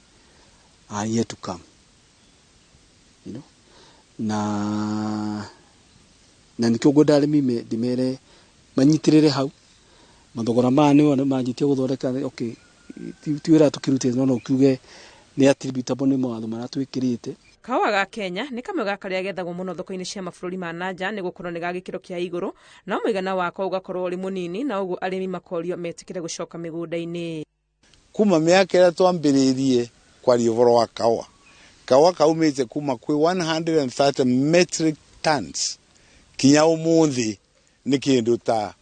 are yet to come, you know, na nikio ngwenda arĩmi ndimere manyitirire hau mathogora maya nĩ manjitie gũthondeka. Okay, ti wĩra tũkĩrutĩte no kiuge nĩ attributable nĩ mawatho marĩa twĩkĩrĩte. Kahũa ga Kenya nĩ kamwe ga karĩa gethagwo mũno thoko-inĩ cia mabũrũri ma nanja nĩ gũkorwo nĩ ga gĩkĩro kĩa igũrũ no mũigana wako ũgakorwo ũrĩ mũnini na ũguo arĩmi makorio metĩkĩre gũcoka mĩgũnda-inĩ. Kuma mĩaka ĩrĩa twambĩrĩirie kwaria ũhoro wa kahũa, kahũa kaumĩte kuma kwĩ 130 metric tons kinya ũmũthĩ nĩ kĩndũ ta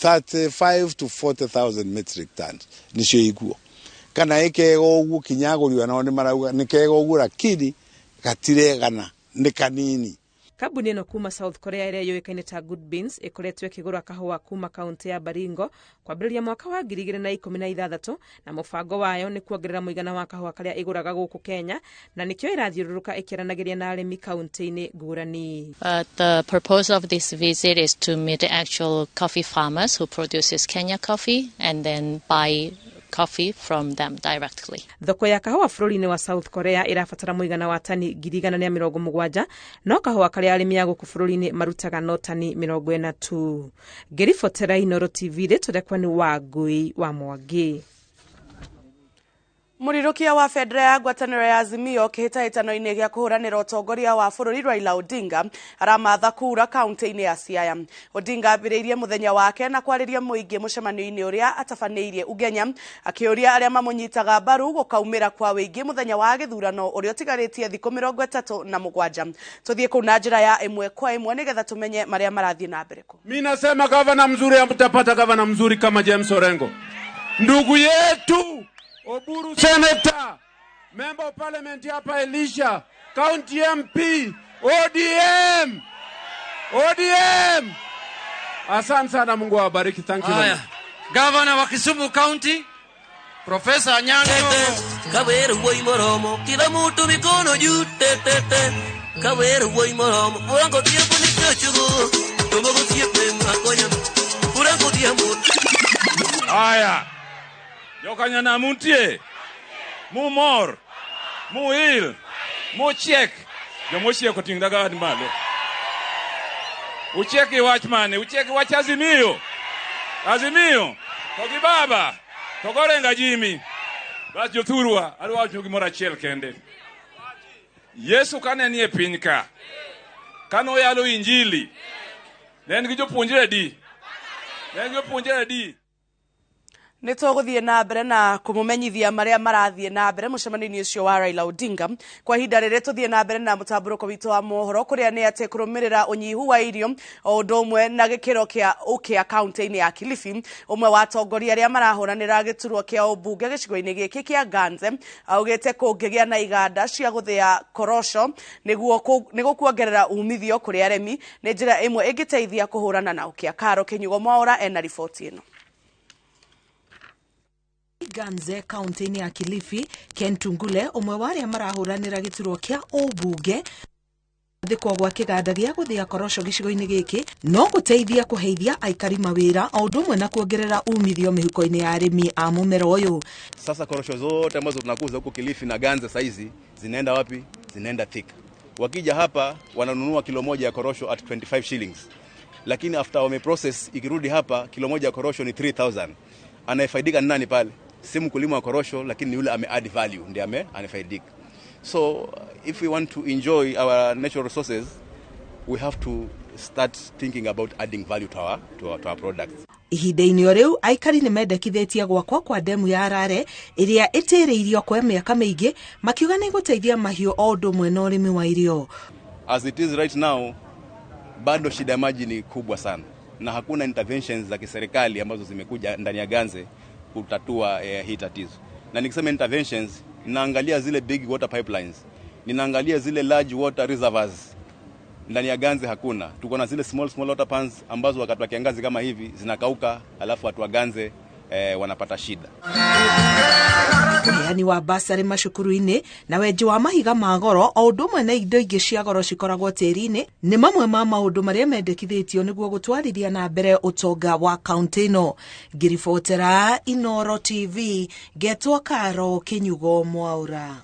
35 to 40,000 metric tons nĩcio ikuo. Kana ĩkega ũguo kinya agũri nao nĩ marauga nĩ kega ũguo lakini gatiregana nĩ kanini. Kambuni ĩno kuma South Korea ĩrĩa yũĩkaine ta Good Beans ĩkoretwo ĩkĩgũra kahũa kuma kaunti ya Baringo kwambĩrĩria mwaka wa 2016 na mũbango wayo nĩ kuongerera mũigana wa kahũa karĩa ĩgũraga gũkũ Kenya na nĩkĩo ĩrathiũrũrũka ĩkĩaranagĩria na arĩmi kaunti-inĩ ngũrani. The purpose of this visit is to meet the actual coffee farmers who produces Kenya coffee and then buy coffee from them directly. Thoko ya kahũa bũrũri-inĩ wa South Korea ĩrabatara mũigana wa tani 170,000 no kahũa karĩa arĩmi a gũkũ bũrũri-inĩ marutaga no tani 40 tu. Ngĩribotera Inooro TV rĩtwa rĩakwa nĩ Wangui wa Mwangi. Mũrirũkia wa bendera ya ngwatanĩro ya Azimio kĩhĩtahĩtano-inĩ gĩa kũhũranĩra ũtongoria wa bũrũri Raila Odinga aramatha kura kaunti-inĩ ya Siaya. Odinga ambĩrĩirie mũthenya wake na kwarĩria mũingĩ mũcemanio-inĩ ũrĩa atabanĩirie Ugenya akĩũria arĩa mamũnyitaga mbaru gũkaumĩra kwa wĩingĩ mũthenya wa gĩthurano ũrĩa ũtigarĩtie thikũ 37. Tũthiĩ kũu na njĩra ya ĩmwe kwa ĩmwe nĩgetha tũmenye marĩa marathiĩ na mbere kũu. Mi nasema gavana mzuri, hamtapata gavana mzuri kama James Orengo. Ndugu yetu Oburu Senator, Member of Parliament hapa Elisha, County MP, ODM, ODM. Asante sana, Mungu awabariki. Thank you. Haya, Governor wa Kisumu County, Profesa Anyang' Kawero wuoyi moromo, kila mtu mikono juu tetete. Kawero wuoyi moromo, Furango tiempo ni chochugo. Tomogo siepe makonya. Furango tiempo. Haya. Jokanyana muntie. Mumor. Muil. Muchiek. Jomochiek oting' daga malo. Uchiek gi wach mane? Uchiek gi wach Azimio. Azimio. To gi baba. To gorenga Jimmy. Bas jothurwa, adwa wacho gimoro achiel kende. Yesu kane nie piny ka, kane oyalo Injili, ne en gi jopuonjre adi? Ne en gi jopuonjre adi? Nä tågåthiä na mbere na kå må menyithia marä a marathiä na mbere mũcemanio-inĩ ũcio wa Raila Odinga. Kwa ihinda rĩrĩ tũthiĩ na mbere na mũtambũrũko witũ wa mohoro, kũrĩa nĩ atĩ kũrũmĩrĩra ũnyihu wa irio o ũndũ ũmwe na gĩkĩro kĩa ũkĩa kaunti-inĩ ya Kilifi, ũmwe wa atongoria arĩa marahũranĩra gĩturwa kĩa ũmbunge gĩcigo-inĩ gĩkĩ kĩa Ganze augĩte kũngĩgĩa na iganda cia gũthĩa korosho nĩguo nĩ gũkuongerera umithio kũrĩ arĩmi nĩ njĩra ĩmwe ĩngĩteithia kũhũrana na ũkĩa. Karo Kĩnyugo Mwaura ena riboti ĩno. Ganze kaunti-inĩ ya Kilifi, Ken Tungule ũmwe wa arĩa marahũranĩra gĩturwa kĩa ũmbunge thikwo gwa kĩganda gĩa gũthĩa korosho gĩcigo-inĩ gĩkĩ no gũteithia kũheithia aikari mawĩra o ũndũ ũmwe na kuongerera umithio mĩhuko-inĩ ya arĩmi a mũmera ũyũ. Sasa korosho zote ambazo tunakuza huko Kilifi na Ganze saizi zinaenda wapi? Zinaenda Thika. Wakija hapa wananunua kilo moja ya korosho at 25 shillings. Lakini after wame process ikirudi hapa kilo moja ya korosho ni 3000. Anayefaidika ni nani pale? Si mkulima wa korosho, lakini yule ame add value ndiye anafaidika. So if we want to enjoy our natural resources, we have to start thinking about adding value to our products. Ihinda-inĩ o rĩu aikari nĩ mendekithĩtie gwakwo kwa ndemu ya Arare ĩrĩa ĩtĩrĩirio kwa mĩaka mĩingĩ, makiuga nĩ gũteithia mahiũ o ũndũ ũmwe na ũrĩmi wa irio. As it is right now, bado shida ya maji ni kubwa sana na hakuna interventions za kiserikali ambazo zimekuja ndani ya Ganze kutatua hii tatizo. Na nikisema interventions, ninaangalia zile big water pipelines, ninaangalia zile large water reservoirs. Ndani ya Ganze hakuna. Tuko na zile small water pans ambazo wakati wa kiangazi kama hivi zinakauka, alafu watu wa Ganze wanapata shida. Ũheani wa basarĩ macukuru-inĩ na wenji wa mahiga ma goro o ũndũ ũmwe na indo ingĩ cia goro cikoragwo tĩri-inĩ nĩ mamwe ma maũndũ marĩa mendekithĩtio nĩguo gũtwarithia na mbere ũtonga wa kaunti ĩno. Ngĩribotera Inoro TV, ngetwo Karo Kĩnyugo Mwaura.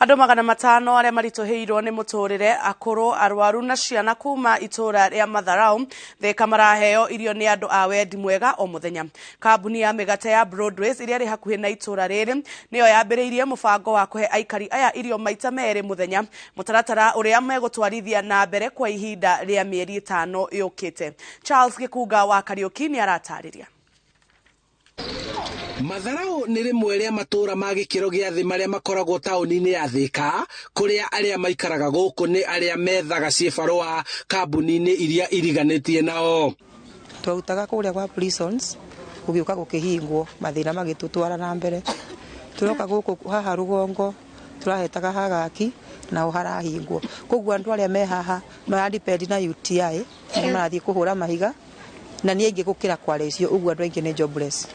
Andũ 500 arĩa maritũhĩirwo nĩ mũtũrĩre, akũrũ, arwaru na ciana kuma itũra rĩa Matharau Thika maraheo irio nĩ andũ a wendi mwega o mũthenya. Kambuni ya mĩgate ya Broadways ĩrĩa ĩrĩ hakuhĩ na itũra rĩrĩ nĩyo yambĩrĩirie mũbango wa kũhe aikari aya irio maita merĩ mũthenya, mũtaratara ũrĩa megũtwarithia na mbere kwa ihinda rĩa mĩeri 5 yũkĩte. Charles Gĩkunga wa Kariũki nĩ aratarĩria. Matharau nĩ rĩmwe rĩa matũũra ma gĩkĩro gĩa thĩ marĩa makoragwo taũni-inĩ ya Thika, kũrĩa arĩa maikaraga gũkũ nĩ arĩa methaga ciĩbarũa kambuni-inĩ iria iriganĩtie nao. Twarutaga kũrĩa gwa prisons gũgĩũka gũkĩhingwo mathĩna magĩtũtwara na mbere. Tũroka gũkũ haha rũgongo tũrahetaga hagaki nao harahingwo, koguo andũ arĩa me haha maradepend na UTI nĩ marathiĩ kũhũra mahiga na nĩ aingĩ gũkĩra kware icio, ũguo andũ aingĩ nĩ jobless.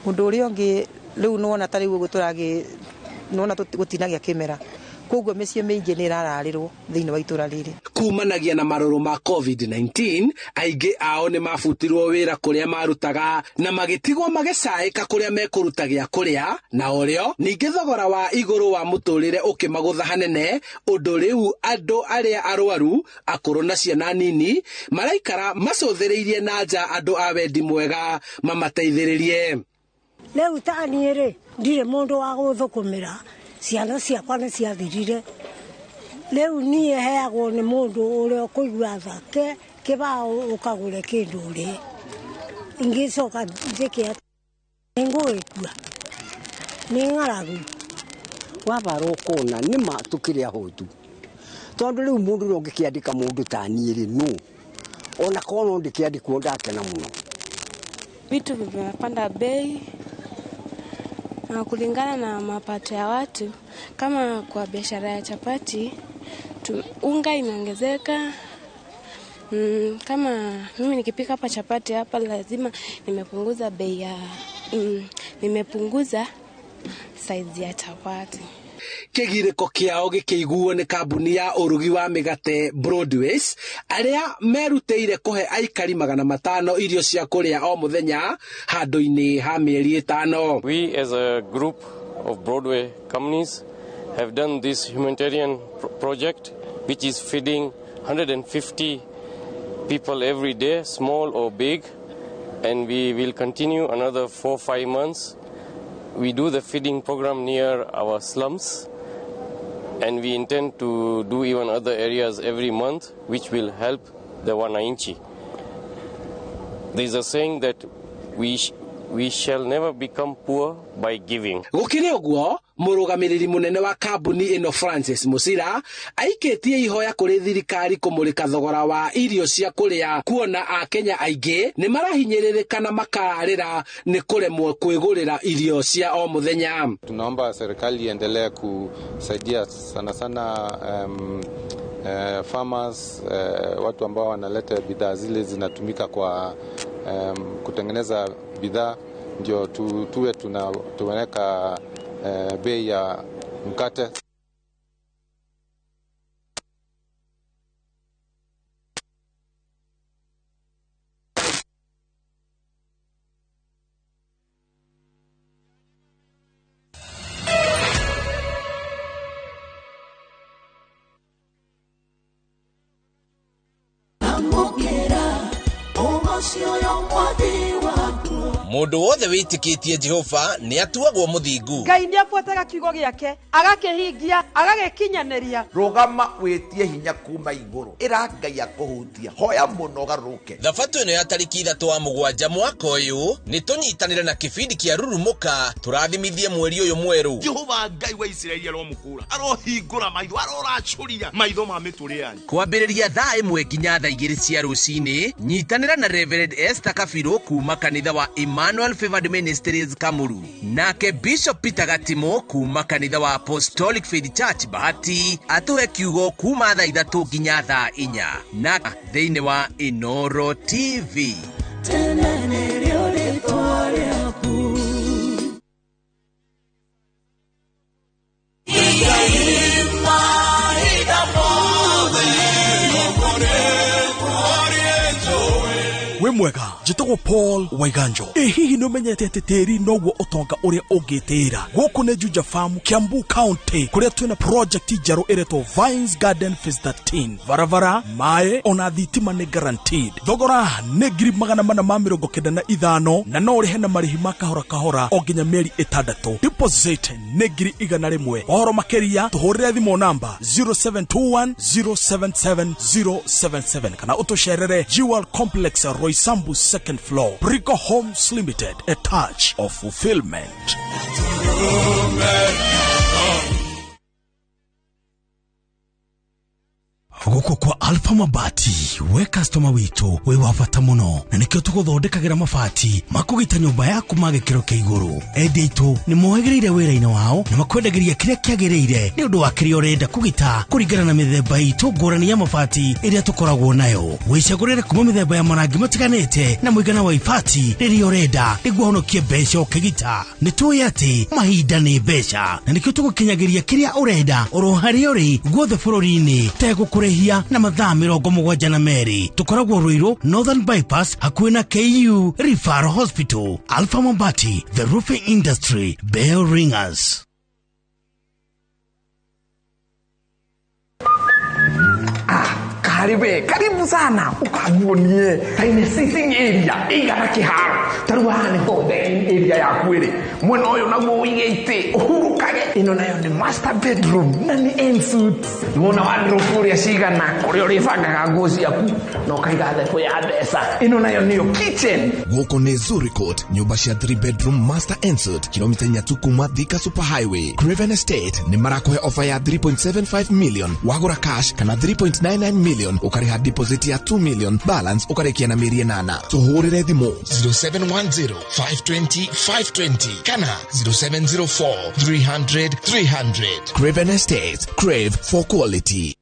Ũndũ ũrĩa ũngĩ rĩu nĩwona ta rĩu ũguo tũragĩ nĩwona gũtinagia kĩmera, koguo mĩciĩ mĩingĩ nĩ ĩrararĩrwo thĩinĩ wa itũra rĩrĩ. Kumanagia na marũrũ ma COVID-19, aingĩ ao nĩ mabutirwo wĩra kũrĩa marutaga na magĩtigwo magĩcaĩka kũrĩa mekũruta gĩa kũrĩa, na orĩo ningĩ thogora wa igũrũ wa mũtũrĩre ũkĩmagũtha hanene, ũndũ rĩu andũ arĩa arwaru, akũrũ na ciana nini maraikara macũthĩrĩirie na nja andũ a wendi mwega mamateithĩrĩrie. Rĩu ta niĩ rĩ, ndirĩ mũndũ wa gũthũkũmĩra, ciana ciakwa nĩ ciathirire. Rĩu niĩ heagwo nĩ mũndũ ũrĩa ũkũigua tha, kĩbaũ ũkagũre kĩndũ ũrĩe. Ingĩcoka njĩke atĩa? Nĩngũgĩkua, nĩ ng'aragu. Wabarwo ũkona nĩma tũkĩrĩ ahũtu, tondũ rĩu mũndũ ũrĩa ũngĩkĩandĩka mũndũ ta niĩ rĩ, nũ? Ona korwo no ndĩkĩandĩkwo ndakena mũno. Vitu vimepanda bei na kulingana na mapato ya watu. Kama kwa biashara ya chapati, unga imeongezeka Kama mimi nikipika hapa chapati hapa lazima nimepunguza bei ya nimepunguza size ya chapati. Kĩgirĩko kĩao gĩkĩiguo nĩ kambuni ya ũrugi wa mĩgate Broadways arĩa merutĩire kũhe aikari 500 irio cia kũrĩa o mũthenya handũ-inĩ ha mĩeri 5. We as a group of Broadway companies have done this humanitarian project which is feeding 150 people every day, small or big, and we will continue another 4-5 months. We do the feeding program near our slums, and we intend to do even other areas every month, which will help the wananchi. There is a saying that we shall never become poor by giving. Gũkĩrĩ ũguo, mũrũgamĩrĩri mũnene wa kambuni ĩno Francis Musira aikĩtie ihoya kũrĩ thirikari kũmũrĩka thogora wa irio cia kũrĩa kuona akenya aingĩ nĩ marahinyĩrĩrĩka na makarĩra nĩ kũremwo kwĩgũrĩra irio cia o mũthenya. Tunaomba serikali iendelee kusaidia sana sana farmers, watu ambao wanaleta bidhaa zile zinatumika kwa kutengeneza bidhaa, ndio tuwe tunaweka bei ya mkate. Mundu wothe witikitie Jehova ni atuagwo muthingu. Ngai ni abuataga kiugo giake agakihingia agagikinyaniria. Rugama witie hinya kuma iguru ira Ngai akuhutia hoya muno garuke. Thabatũ ĩno ya tariki 3 wa mũgwanja mwaka ũyũ nĩ tũnyitanĩre na kĩbindi kĩa Rurumuka tũrathimithie mweri ũyũ mwerũ. Jehova Ngai wa Isiraeli aromũkũra, arohingũra maitho, aroracũria maitho ma mĩtũrĩ yanyu. Kwambĩrĩria thaa 1 nginya thaa 2 cia rũcinĩ, nyitanĩra na Reverend Esther Kabirũ kuma kanitha wa Emmanuel Favored Ministries Kamuru, nake Bishop Peter Gatimo kuma kanitha wa Apostolic Faith Church Bahati atuhe kiugo kuma thaa 3 nginya thaa 4 na thĩinĩ wa Inoro TV. Wĩ mwega, njĩtagwo Paul Waiganjo. Ĩ hihi nĩ ũmenyete atĩ tĩri noguo ũtonga ũrĩa ũngĩtĩĩra? Gũkũ nĩ Juja Farm, Kiambu County, kũrĩa twĩna project njerũ ĩretwo Vines Garden Phase 13. Barabara, maĩ ona thitima nĩ guaranteed. Thogora nĩ 495 na no ũrĩhe na marĩhi ma kahora kahora o nginya mĩeri 6. Deposit nĩ 100,000. Ũhoro makĩria tũhũrĩre thimũ namba 0721 077 077 kana ũtũcerere Jewel Complex, Roysambu second floor. Brico Homes Limited, a touch of fulfillment. Gũkũ kwa Alpha Mabati, we customer witũ wĩ wa bata mũno, na nĩkĩo tũgũthondekagĩra mabati makũgita nyũmba yaku ma gĩkĩro kĩa igũrũ. Endia aitũ nĩ mohĩgĩrĩire wĩra-inĩ wao na makwendagĩria kĩrĩa kĩagĩrĩire nĩ ũndũ wa kĩrĩa ũrenda kũgita kũringana na mĩthemba itũ ngũrani ya mabati ĩrĩa tũkoragwo nayo. Wĩcagũrĩre kuma mĩthemba ya marangi matiganĩte na mũigana wa ibati rĩrĩa ũrenda nĩguo ũhonokie mbeca ũkĩgita. Nĩ tũĩ atĩ mahinda nĩ mbeca na nĩkĩo tũgũkinyagĩria kĩrĩa ũrenda oro harĩa ũrĩ guothe bũrũri-inĩ tegũkũrĩhia na mathaa 72. Tũkoragwo Ruiru Northern Bypass hakuhĩ na KU Referral Hospital. Alpha Mabati, the roofing industry bell ringers. Karibu, karibu sana ukaguonie taine sitting area igana kiharo taru haha niho dining area yaku ĩrĩ mwena ũyũ naguo ũige itĩ ũhurũkage. Ĩno nayo nĩ master bedroom na nĩ en suite. Nĩwona wardrobe ũrĩa cigana kũrĩa ũrĩbangaga nguo ciaku na ũkaiga thebũ ya mbeca. Ĩno nayo nĩyo kitchen. Gũkũ nĩ Zuri Court, nyũmba cia 3 bedroom master en suite, kilomita 4 tu kuma Thika Super Highway. Craven Estate nĩ marakũhe offer ya 3.75 million wagũra cash kana 3.99 million ukariha deposit ya 2 million, balance ukarikia na mĩeri 8. Tũhũrĩre thimũ 0710 520 520 kana 0704 300 300. Craven Estate, crave for quality.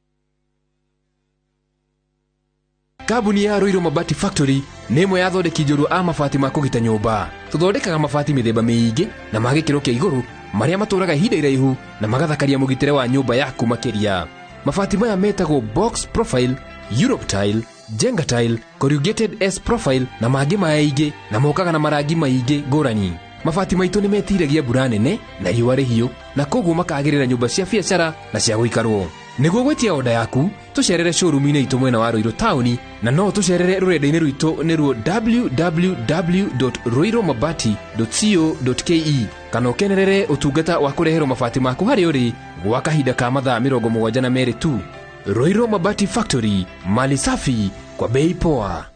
Kambuni ya Ruiru Mabati Factory nĩ ĩmwe ya athondeki njorua a mabati ma kũgita nyũmba. Tũthondekaga mabati mĩthemba mĩingĩ na ma gĩkĩro kĩa igũrũ marĩa matũũraga ihinda iraihu na magathakaria mũgitĩre wa nyũmba yaku makĩria. Mabati maya metagwo box profile, Europe tile, Jenga tile, corrugated S profile na mangĩ maingĩ na mokaga na marangi maingĩ ngũrani. Mabati maitũ nĩ metiragia mbura nene na riũa rĩhiũ na koguo makagĩrĩra nyũmba cia biacara na cia gũikarwo. Nĩguo gwĩtia oda yaku, tũcerere showroom-inĩ itũ mwena wa Ruiru taũni na no tũcerere rũrenda-inĩ rwitũ nĩruo www.ruirumabati.co.ke kana ũkenerere ũtungata wa kũreherwo mabati maku harĩa ũrĩ gwa kahinda ka mathaa 72 tu. Ruiru Mabati Factory, mali safi kwa bei poa.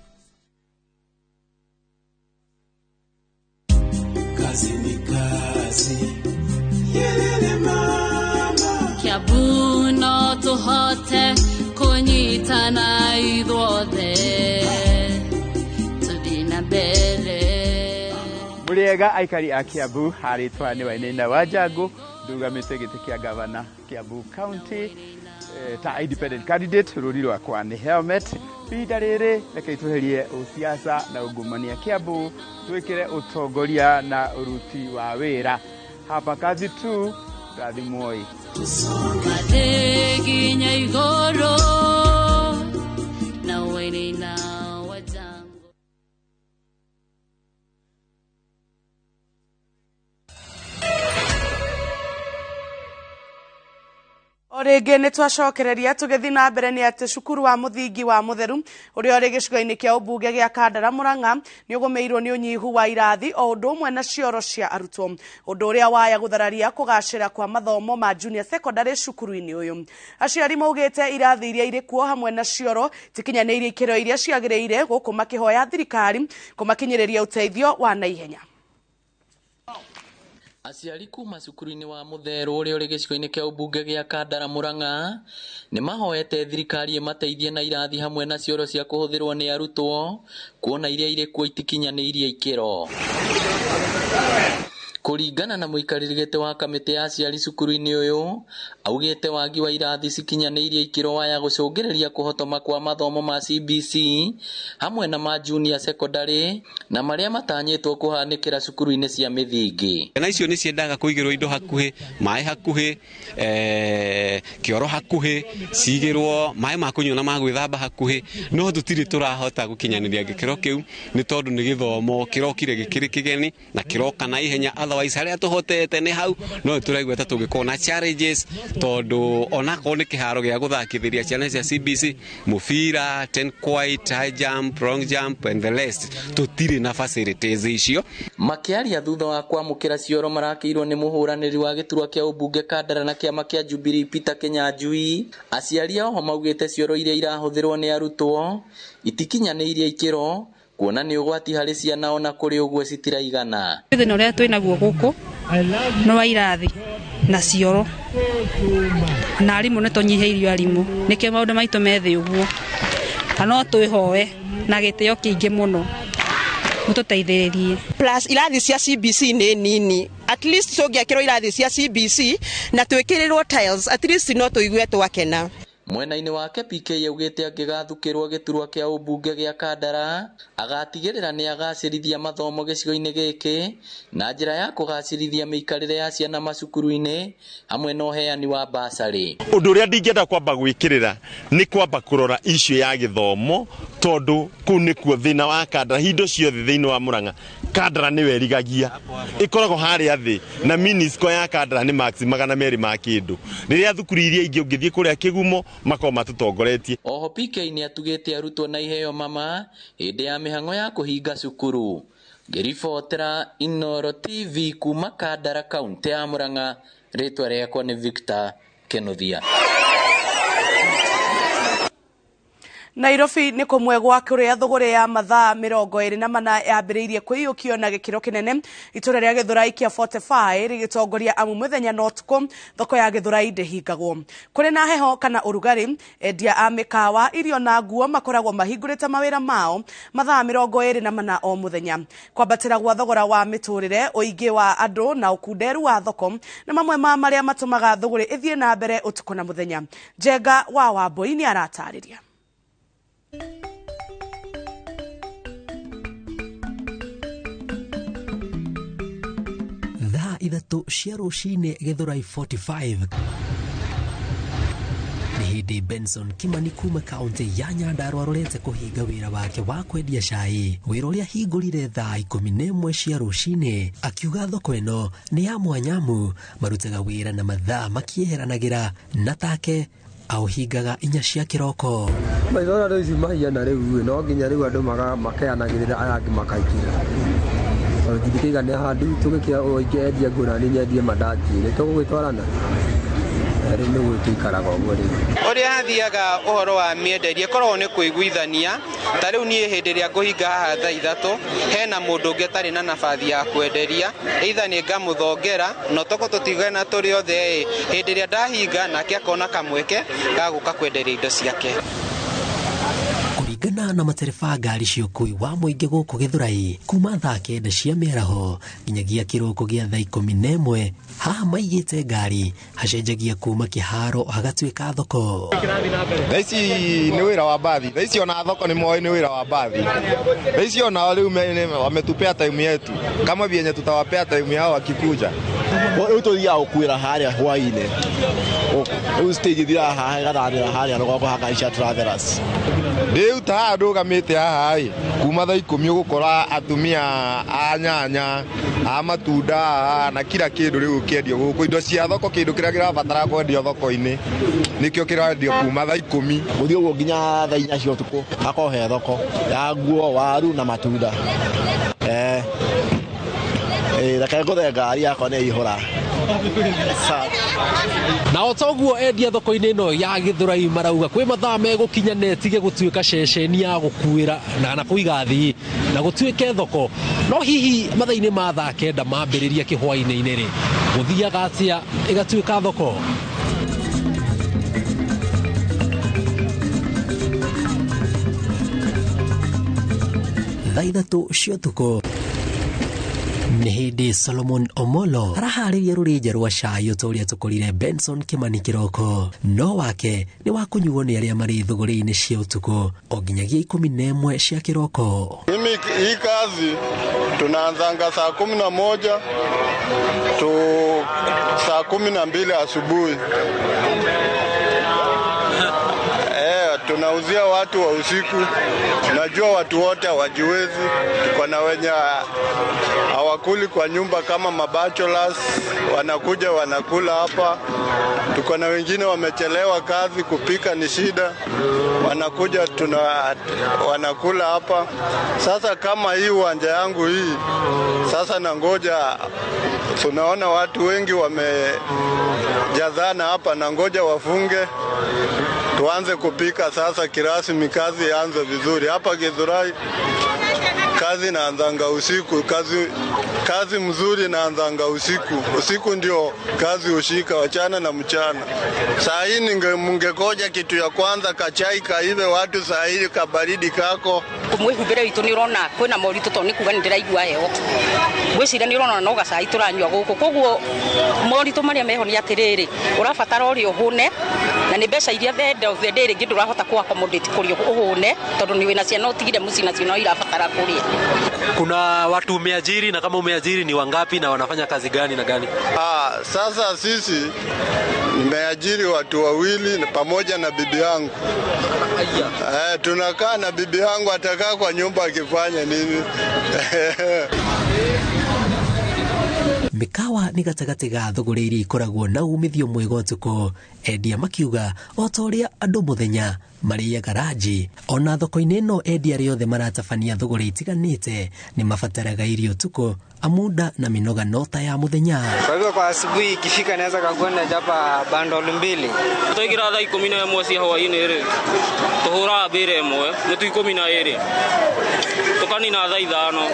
Kazi ni kazi. Yelele mama. Kiambu no tũhote kũnyitana ithuothe tũthiĩ na mbere. Mũrĩega aikari a Kiambu, harĩtwa nĩ Wainaina wa Njangũ, ndugamĩte gĩtĩ kĩa gavana Kiambu County ta independent candidate. Rũri rwakwa nĩ helmet. Ihinda rĩrĩ reke tweherie ũsiasa na ungumania Kiambu, twĩkĩre ũtongoria na ũruti wa wĩra. Hapa kazi tu, rathimwoi. Mathiĩ nginya igũrũ na Wainaina wa Njangũ. O rĩngĩ nĩ twacokereria tũgĩthiĩ na mbere nĩ atĩ cukuru wa mũthingi wa Mũtheru ũrĩa ũrĩ gĩcigo-inĩ kĩa ũmbunge gĩa Kandara Murang'a nĩ ũgũmĩirwo nĩ ũnyihu wa irathi o ũndũ ũmwe na cioro cia arutwo, ũndũ ũrĩa waya gũthararia kũgacĩra kwa mathomo ma junior secondary cukuru-inĩ ũyũ. Aciari maugĩte irathi iria irĩ kuo hamwe na cioro tikinyanĩirie ikĩro iria ciagĩrĩire, gũkũ makĩhoya thirikari kũmakinyĩrĩria ũteithio wa naihenya. Aciari kuma cukuru-inĩ wa Mũtheru ũrĩa ũrĩ gĩcigo-inĩ kĩa ũmbunge gĩa Kandara Murang'a nĩ mahoete thirikari ĩmateithie na irathi hamwe na cioro cia kũhũthĩrwo nĩ arutwo, kuona iria irĩ kuo itikinyanĩirie ikĩro. Kũringana na mũikarĩri gĩtĩ wa kamĩtĩ ya aciari cukuru-inĩ ũyũ, augĩte wagi wa irathi cikinyanĩirie ikĩro waya gũcũngĩrĩria kũhotoma kwa mathomo ma CBC hamwe na ma junior secondary na marĩa matanyĩtwo kũhanĩkĩra cukuru-inĩ cia mĩthingi. Ciana icio nĩ ciendaga kũigĩrwo indo hakuhĩ, maĩ hakuhĩ, kĩoro hakuhĩ, cigĩrwo maĩ ma kũnyua na ma gwĩthamba hakuhĩ, no tũtirĩ tũrahota gũkinyanĩria gĩkĩro kĩu nĩ tondũ nĩ gĩthomo kĩrokire gĩkĩrĩ kĩgeni na kĩroka na ihenya. Otherwise harĩa tũhotete nĩ hau, no tũraigua ta tũngĩkorwo na challenges tondũ onakorwo nĩ kĩharo gĩa gũthakithĩria ciana cia CBC mũbira, ten quite, high jump, long jump and the rest, tũtirĩ na facilities icio. Makĩaria thutha wa kwamũkĩra cioro marakĩirwo nĩ mũhũranĩri wa gĩturwa kĩa ũmbunge Kandara na kĩama kĩa Jubilee Peter Kinyanjui, aciari oho maugĩte cioro iria irahũthĩrwo nĩ arutwo itikinyanĩirie ikĩro, kuona nĩ ũgwati harĩ ciana ona kũrĩ ũguo citiraigana. Thĩna ũrĩa twĩ naguo gũkũ nĩ wa irathi na cioro na arimũ, nĩ tũnyihĩirio arimũ, nĩkĩo maũndũ maitũ me thĩ ũguo, na no twĩhoe na gĩtĩo kĩingĩ mũno mũtũteithĩrĩrie. Plus irathi cia CBC nĩ nini, at least tũngĩakĩrwo irathi cia CBC na twĩkĩrĩrwo tiles, at least no tũigue twakena. Mwena-inĩ wake PK augĩte angĩgathukĩrwo gĩturwa kĩa ũmbunge gĩa Kandara agatigĩrĩra nĩ agacĩrithia mathomo gĩcigo-inĩ gĩkĩ na njĩra ya kũgacĩrithia mĩikarĩre ya ciana macukuru-inĩ hamwe na ũheani wa basarĩ. Ũndũ ũrĩa ndingĩenda kwamba gwĩkĩrĩra nĩ kwamba kũrora issue ya gĩthomo, tondũ kũu nĩkuo thĩna wa Kandara hindo ciothe thĩinĩ wa Murang'a. Kandara nĩwe ĩrigagia, ĩkoragwo harĩa thĩ na minisco ya Kandara nĩ max 200 ma kĩndũ, rĩrĩa thukuru iria ingĩ ũngĩthiĩ kũrĩa Kĩgumo makorwo matũtongoretie. Oho PK nĩ atugĩte arutwo na iheo mama hĩndĩ ya mĩhang'o ya kũhinga cukuru. Ngĩribotera Inooro TV kuma Kandara kaunti ya Murang'a, rĩtwa rĩakwa nĩ Victor Kenothia. Nairobi nĩ kũmwe gwa kũrĩa thũgũrĩ ya mathaa 24 yambĩrĩirie kwĩiyũkio na gĩkĩro kĩnene. Itũra rĩa Gĩthũrai kĩa 45 rĩgĩtongoria amu mũthenya na ũtukũ thoko ya Gĩthũrai ndĩhingagwo. Kũrĩ na heho kana ũrugarĩ, endia a mĩkawa, irio na nguo makoragwo mahingũrĩte mawĩra mao mathaa 24 o mũthenya. Kwambatĩra gwa thogora wa mĩtũrĩre, ũingĩ wa andũ na ũkunderu wa thoko nĩ mamwe ma marĩa matũmaga thũgũrĩ ĩthiĩ na mbere ũtukũ na mũthenya. Njenga wa Wambui nĩ aratarĩria. Thaa 3 cia rũcinĩ Gĩthũrai 45 nĩ hĩndĩ Benson Kimani kuma kaunti ya Nyandarua arorete kũhinga wĩra wake wa kwendia cai, wĩra ũrĩa ahingũrire thaa 11 cia rũcinĩ. Akiuga thoko ĩno nĩ ya mwanyamu, marutaga wĩra na mathaa makĩeheranagĩra na take aũhingaga 4 cia kĩroko. Maithora rĩu ici mahiana rĩu no nginya rĩu andũ makeanagĩrĩra aya angĩ makaingĩra. Tondũ ndingĩkĩiga nĩ handũ tũgĩkĩra ũingĩ endia ngũrani nyendie mandathi nĩ tũgũgĩtwarana. Rĩu nĩguo tũikaraga ũguo rĩu. Ũrĩa hathiaga ũhoro wa mĩenderie ĩkoragwo nĩ kũiguithania. Ta rĩu niĩ hĩndĩ ĩrĩa ngũhinga haha thaa 3 hena mũndũ ũngĩ ũtarĩ na nabathi ya kwenderia, either nĩ ngamũthongera no toko tũtigana tũrĩ othe ĩ, hĩndĩ ĩrĩa ndahinga nake akona kamweke ga gũka kwenderia indo ciake. Kũringana na matereba ngari cia ũkuui wa mũingĩ gũkũ Gĩthũrai kuma thaa 9 cia mĩaraho nginyagia kĩroko gĩa thaa 11, haha maigĩte ngari hacenjagia kuma kĩharo hagatuĩka thoko. Thaa ici nĩ wĩra wa mbathi, thaa ici ona thoko nĩ moĩ nĩ wĩra wa mbathi. Thaa ici ona rĩu wametupea time yetu kama vyenye tutawapea time yao wakikuja. Rĩu tũthiaga gũkuĩra harĩa hwaĩ-inĩ, rĩu stage ĩthiraga haha ĩgathanĩra harĩa rũgongo ha cia travelers. Rĩu ta haha ndũgamĩte haha ĩ, kuma thaa 10 ũgũkora atumia a nyanya a matunda haha na kila kĩndũ rĩu kĩendio gũkũ, indo cia thoko, kĩndũ kĩrĩa kĩrabatara kwendio thoko-inĩ nĩkĩo kĩrendio kuma thaa 10 gũthiĩ ũguo nginya thaa 4 cia ũtukũ hakorwo he thoko ya nguo, waru na matunda. Reke ngũthe ngari yakwa nĩ ĩihũra. Na o ta ũguo endia thoko-inĩ ĩno ya Gĩthũrai marauga kwĩ mathaa megũkinya na ĩtige gũtuĩka ceceni ya gũkuĩra na kũiga athii na gũtuĩke thoko. No hihi mathaa-inĩ ma thaa 9 mambĩrĩria kĩhwaĩ-inĩ rĩ, gũthiaga atĩa ĩgatuĩka thoko? Thaa 3 cia ũtukũ nĩ hĩndĩ Solomon Omolo araharĩria rũrĩnja rwa cai ta ũrĩa tũkorire Benson Kimani kĩroko, no wake nĩ wa kũnyuo nĩ arĩa marĩ thũgũrĩ-inĩ cia ũtukũ o nginyagia 11 cia kĩroko. Mimi hii kazi tunaanzanga saa 11 tu saa 12 asubuhi. Tunauzia watu wa usiku. Najua watu wote hawajiwezi, tuko na wenye hawakuli kwa nyumba kama mabachelors, wanakuja wanakula hapa. Tuko na wengine wamechelewa kazi, kupika ni shida, wanakuja wanakula hapa. Sasa kama hii uwanja yangu hii sasa nangoja, tunaona watu wengi wamejazana hapa, nangoja wafunge tuanze kupika sasa kirasmi, kazi ianze vizuri. Hapa Githurai kazi inaanzanga usiku, kazi mzuri inaanzanga usiku. Usiku ndio kazi ushika, wachana na mchana. Saa hii mungekoja kitu ya kwanza kachai kaive watu saa hii kabaridi kako. Mwĩhumbĩre witũ nĩ ũrona kwĩna moritũ tondũ nĩ kuga nĩ ndĩraigua heho, ngwĩciria nĩ ũrona no gacai tũranyua gũkũ, koguo moritũ marĩa meho nĩ atĩrĩrĩ, ũrabatara ũrĩa ũhũne na nĩ mbeca iria the end of the day rĩngĩ ndũrahota kũ accommodate kũrĩa ũhũne tondũ nĩ wĩna ciana ũtigire mũciĩ nacio no irabatara kũrĩa. Kuna watu umeajiri, na kama umeajiri ni wangapi na wanafanya kazi gani na gani? Sasa sisi nimeajiri watu wawili pamoja na bibi yangu. Tunakaa na bibi yangu, atakaa kwa nyumba akifanya nini? Mĩkawa nĩ gatagatĩ ga thũgũrĩ iria ikoragwo na umithio mwega ũtukũ, endia makiuga o ta ũrĩa andũ mũthenya marĩaga ranji. Ona thoko-inĩ ĩno endia arĩa othe maratabania thũgũrĩ itiganĩte nĩ mabataraga irio ũtukũ, amunda na mĩnoga no ta ya mũthenya. Kwa hivyo kwa asubuhi ikifika naweza kakwenda chapa bundle 2. Twaingĩra thaa 11 cia hwaĩ-inĩ rĩ, tũhũraga mbĩra ĩmwe mĩtu 12, tũkanina thaa 5,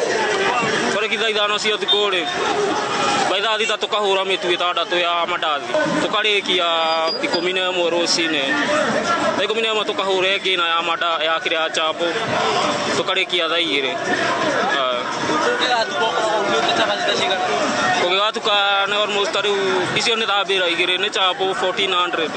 twarĩkia thaa 5 cia ũtukũ rĩ, by thaa 6 tũkahũra mĩtu 6 ya mandathi, tũkarĩkia 11 rũcinĩ, thaa 11 tũkahũra ĩngĩ na ya manda ya kĩrĩa ya chapo, tũkarĩkia thaa 2. Kũgĩgatuka nĩ almost rĩu icio nĩ thambĩra igĩrĩ nĩ chapo 1400.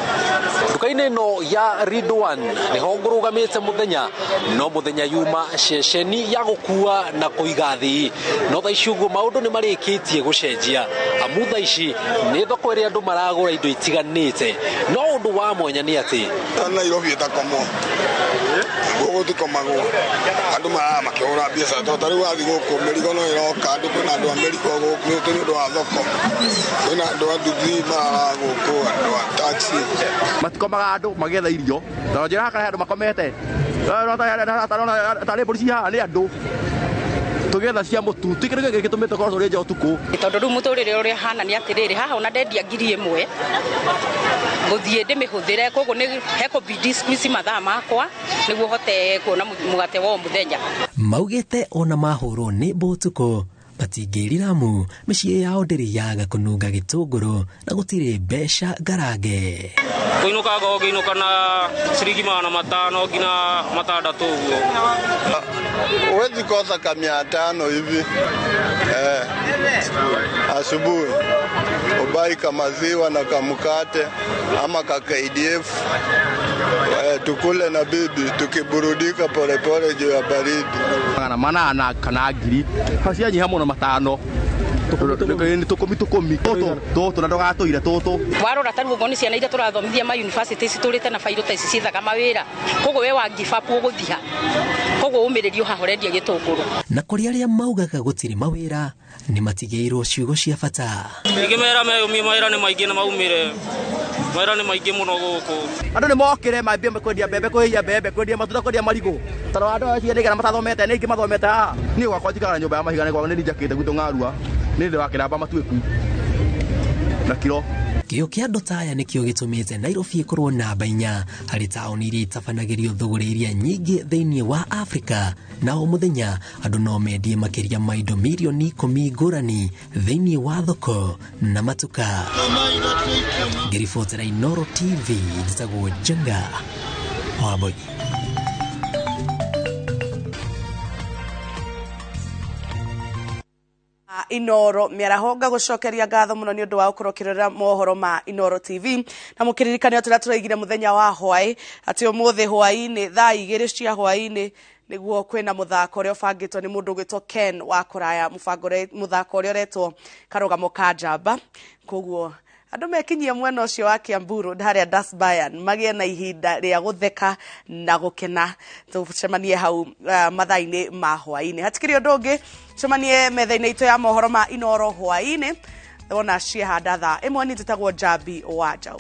Nduka-inĩ ĩno ya Ridwan nĩho ngũrũgamĩte mũthenya no mũthenya yuma ceceni ya gũkua na kũiga thii. No thaa ici ũguo maũndũ nĩ marĩkĩtie gũcenjia, amu thaa ici nĩ thoko ĩrĩa andũ maragũra indo itiganĩte. No ũndũ wa mwanya nĩ atĩ Nairobi ĩtakomwo, gũkũ gũtikomagwo, andũ marara makĩhũra biacara, tondũ ta rĩu wathiĩ gũkũ mĩrigo no ĩroka, andũ kwĩna andũ a mĩrigo gũkũ nĩ ũndũ wa thoko, kwĩna andũ a nduthi mararaga gũkũ, andũ a taxi. Matikomaga andũ magĩetha irio, tondũ njĩra haha andũ makomete tarĩ mbũri ci haha nĩ andũ tũgĩetha cia mũtu, ti kĩndũ gĩkĩ gĩtũmĩte tũkorwo tũrĩ nja ũtukũ. Tondũ rĩu mũtũrĩre ũrĩa hana nĩ atĩrĩrĩ, haha ona ndendia 1000 ngũthiĩ ndĩmĩhũthĩre, koguo nĩ hekũbidi squeeze mathaa makwa nĩguo hote kuona mũgate wa o mũthenya. Maugĩte ona mahũrwo nĩ mbũtukũ matingĩrira amu mĩciĩ yao ndĩrĩ yaga kũnunga gĩtũngũrũ na gũtirĩ mbeca ngarange. Kũinũka ngoragwo ngĩinũka na ciringi 500 nginya 600 ũguo. Huwezi kosa ka 500 hivi asubuhi, ubai kamaziwa na kamkate ama ka KDF, tukule na bibi tukiburudika polepole juu ya baridi. 800 kana 1000 cianyiha mũno 500 tũkũmi tũkũmi tũtũ na ndũgatũire tũtũ. Warora ta rĩu ũguo nĩ ciana iria tũrathomithia ma university citũrĩte na bairũ ta ici ciethaga mawĩra, koguo we wa give up ũgũthiha, koguo ũmĩrĩrio haha ũrendia gĩtũngũrũ. Na kũrĩ arĩa maugaga gũtirĩ mawĩra nĩ matigĩirwo ciugo cia bata. Ingĩmera meyũmie, mawĩra nĩ maingĩ na maumĩre, mawĩra nĩ maingĩ mũno gũkũ. Andũ nĩ mokĩre mambie kwendia mbembe, kũhĩhia mbembe, kwendia matunda, kwendia marigũ. Tondũ andũ acio nĩ matathomete, nĩ aingĩ mathomete haha. Niĩ gwakwa njikaraga nyũmba ya mahiga, nĩ njakĩte gwitũ Ng'arua, nĩ ndĩ wa kĩramba matuĩku na kiro. Kĩo kĩa andũ ta aya nĩkĩo gĩtũmĩte Nairobi ĩkorwo namba 4 harĩ taũni iria itabanagĩrio thũgũrĩ iria nyingĩ thĩinĩ wa Afrika, na o mũthenya andũ no mendie makĩria ma indo mirioni 10 ngũrani thĩinĩ wa thoko na matuka. Ngĩribotera Inooro TV, njĩtagwo Njenga Wambui. Inooro mĩaraho ngagũcokeria ngatho mũno nĩ ũndũ wa gũkorwo ũkĩrorera mohoro ma Inooro TV, na mũkĩririkane atĩ ũrĩa tũraigire mũthenya wa hwaĩ atĩ ũmũthĩ hwaĩ-inĩ thaa 2 cia hwaĩ-inĩ nĩguo kwĩna mũthako ũrĩa ũbangĩtwo nĩ mũndũ ũgwĩtwo Ken wa kũraya, mũthako ũrĩa ũretwo karũgamo ka njamba. Koguo andũ mekinyie mwena ũcio wa Kiambu Road harĩa Das Bayern magĩe na ihinda rĩa gũtheka na gũkena. Tũcemanie hau mathaa-inĩ ma hwaĩ-inĩ. Hatikĩrĩ ũndũ ũngĩ, tũcemanie metha-inĩ itũ ya mohoro ma Inooro hwaĩ-inĩ wona ciehanda thaa 1. Niĩ njĩtagwo Njambi wa Njaũ.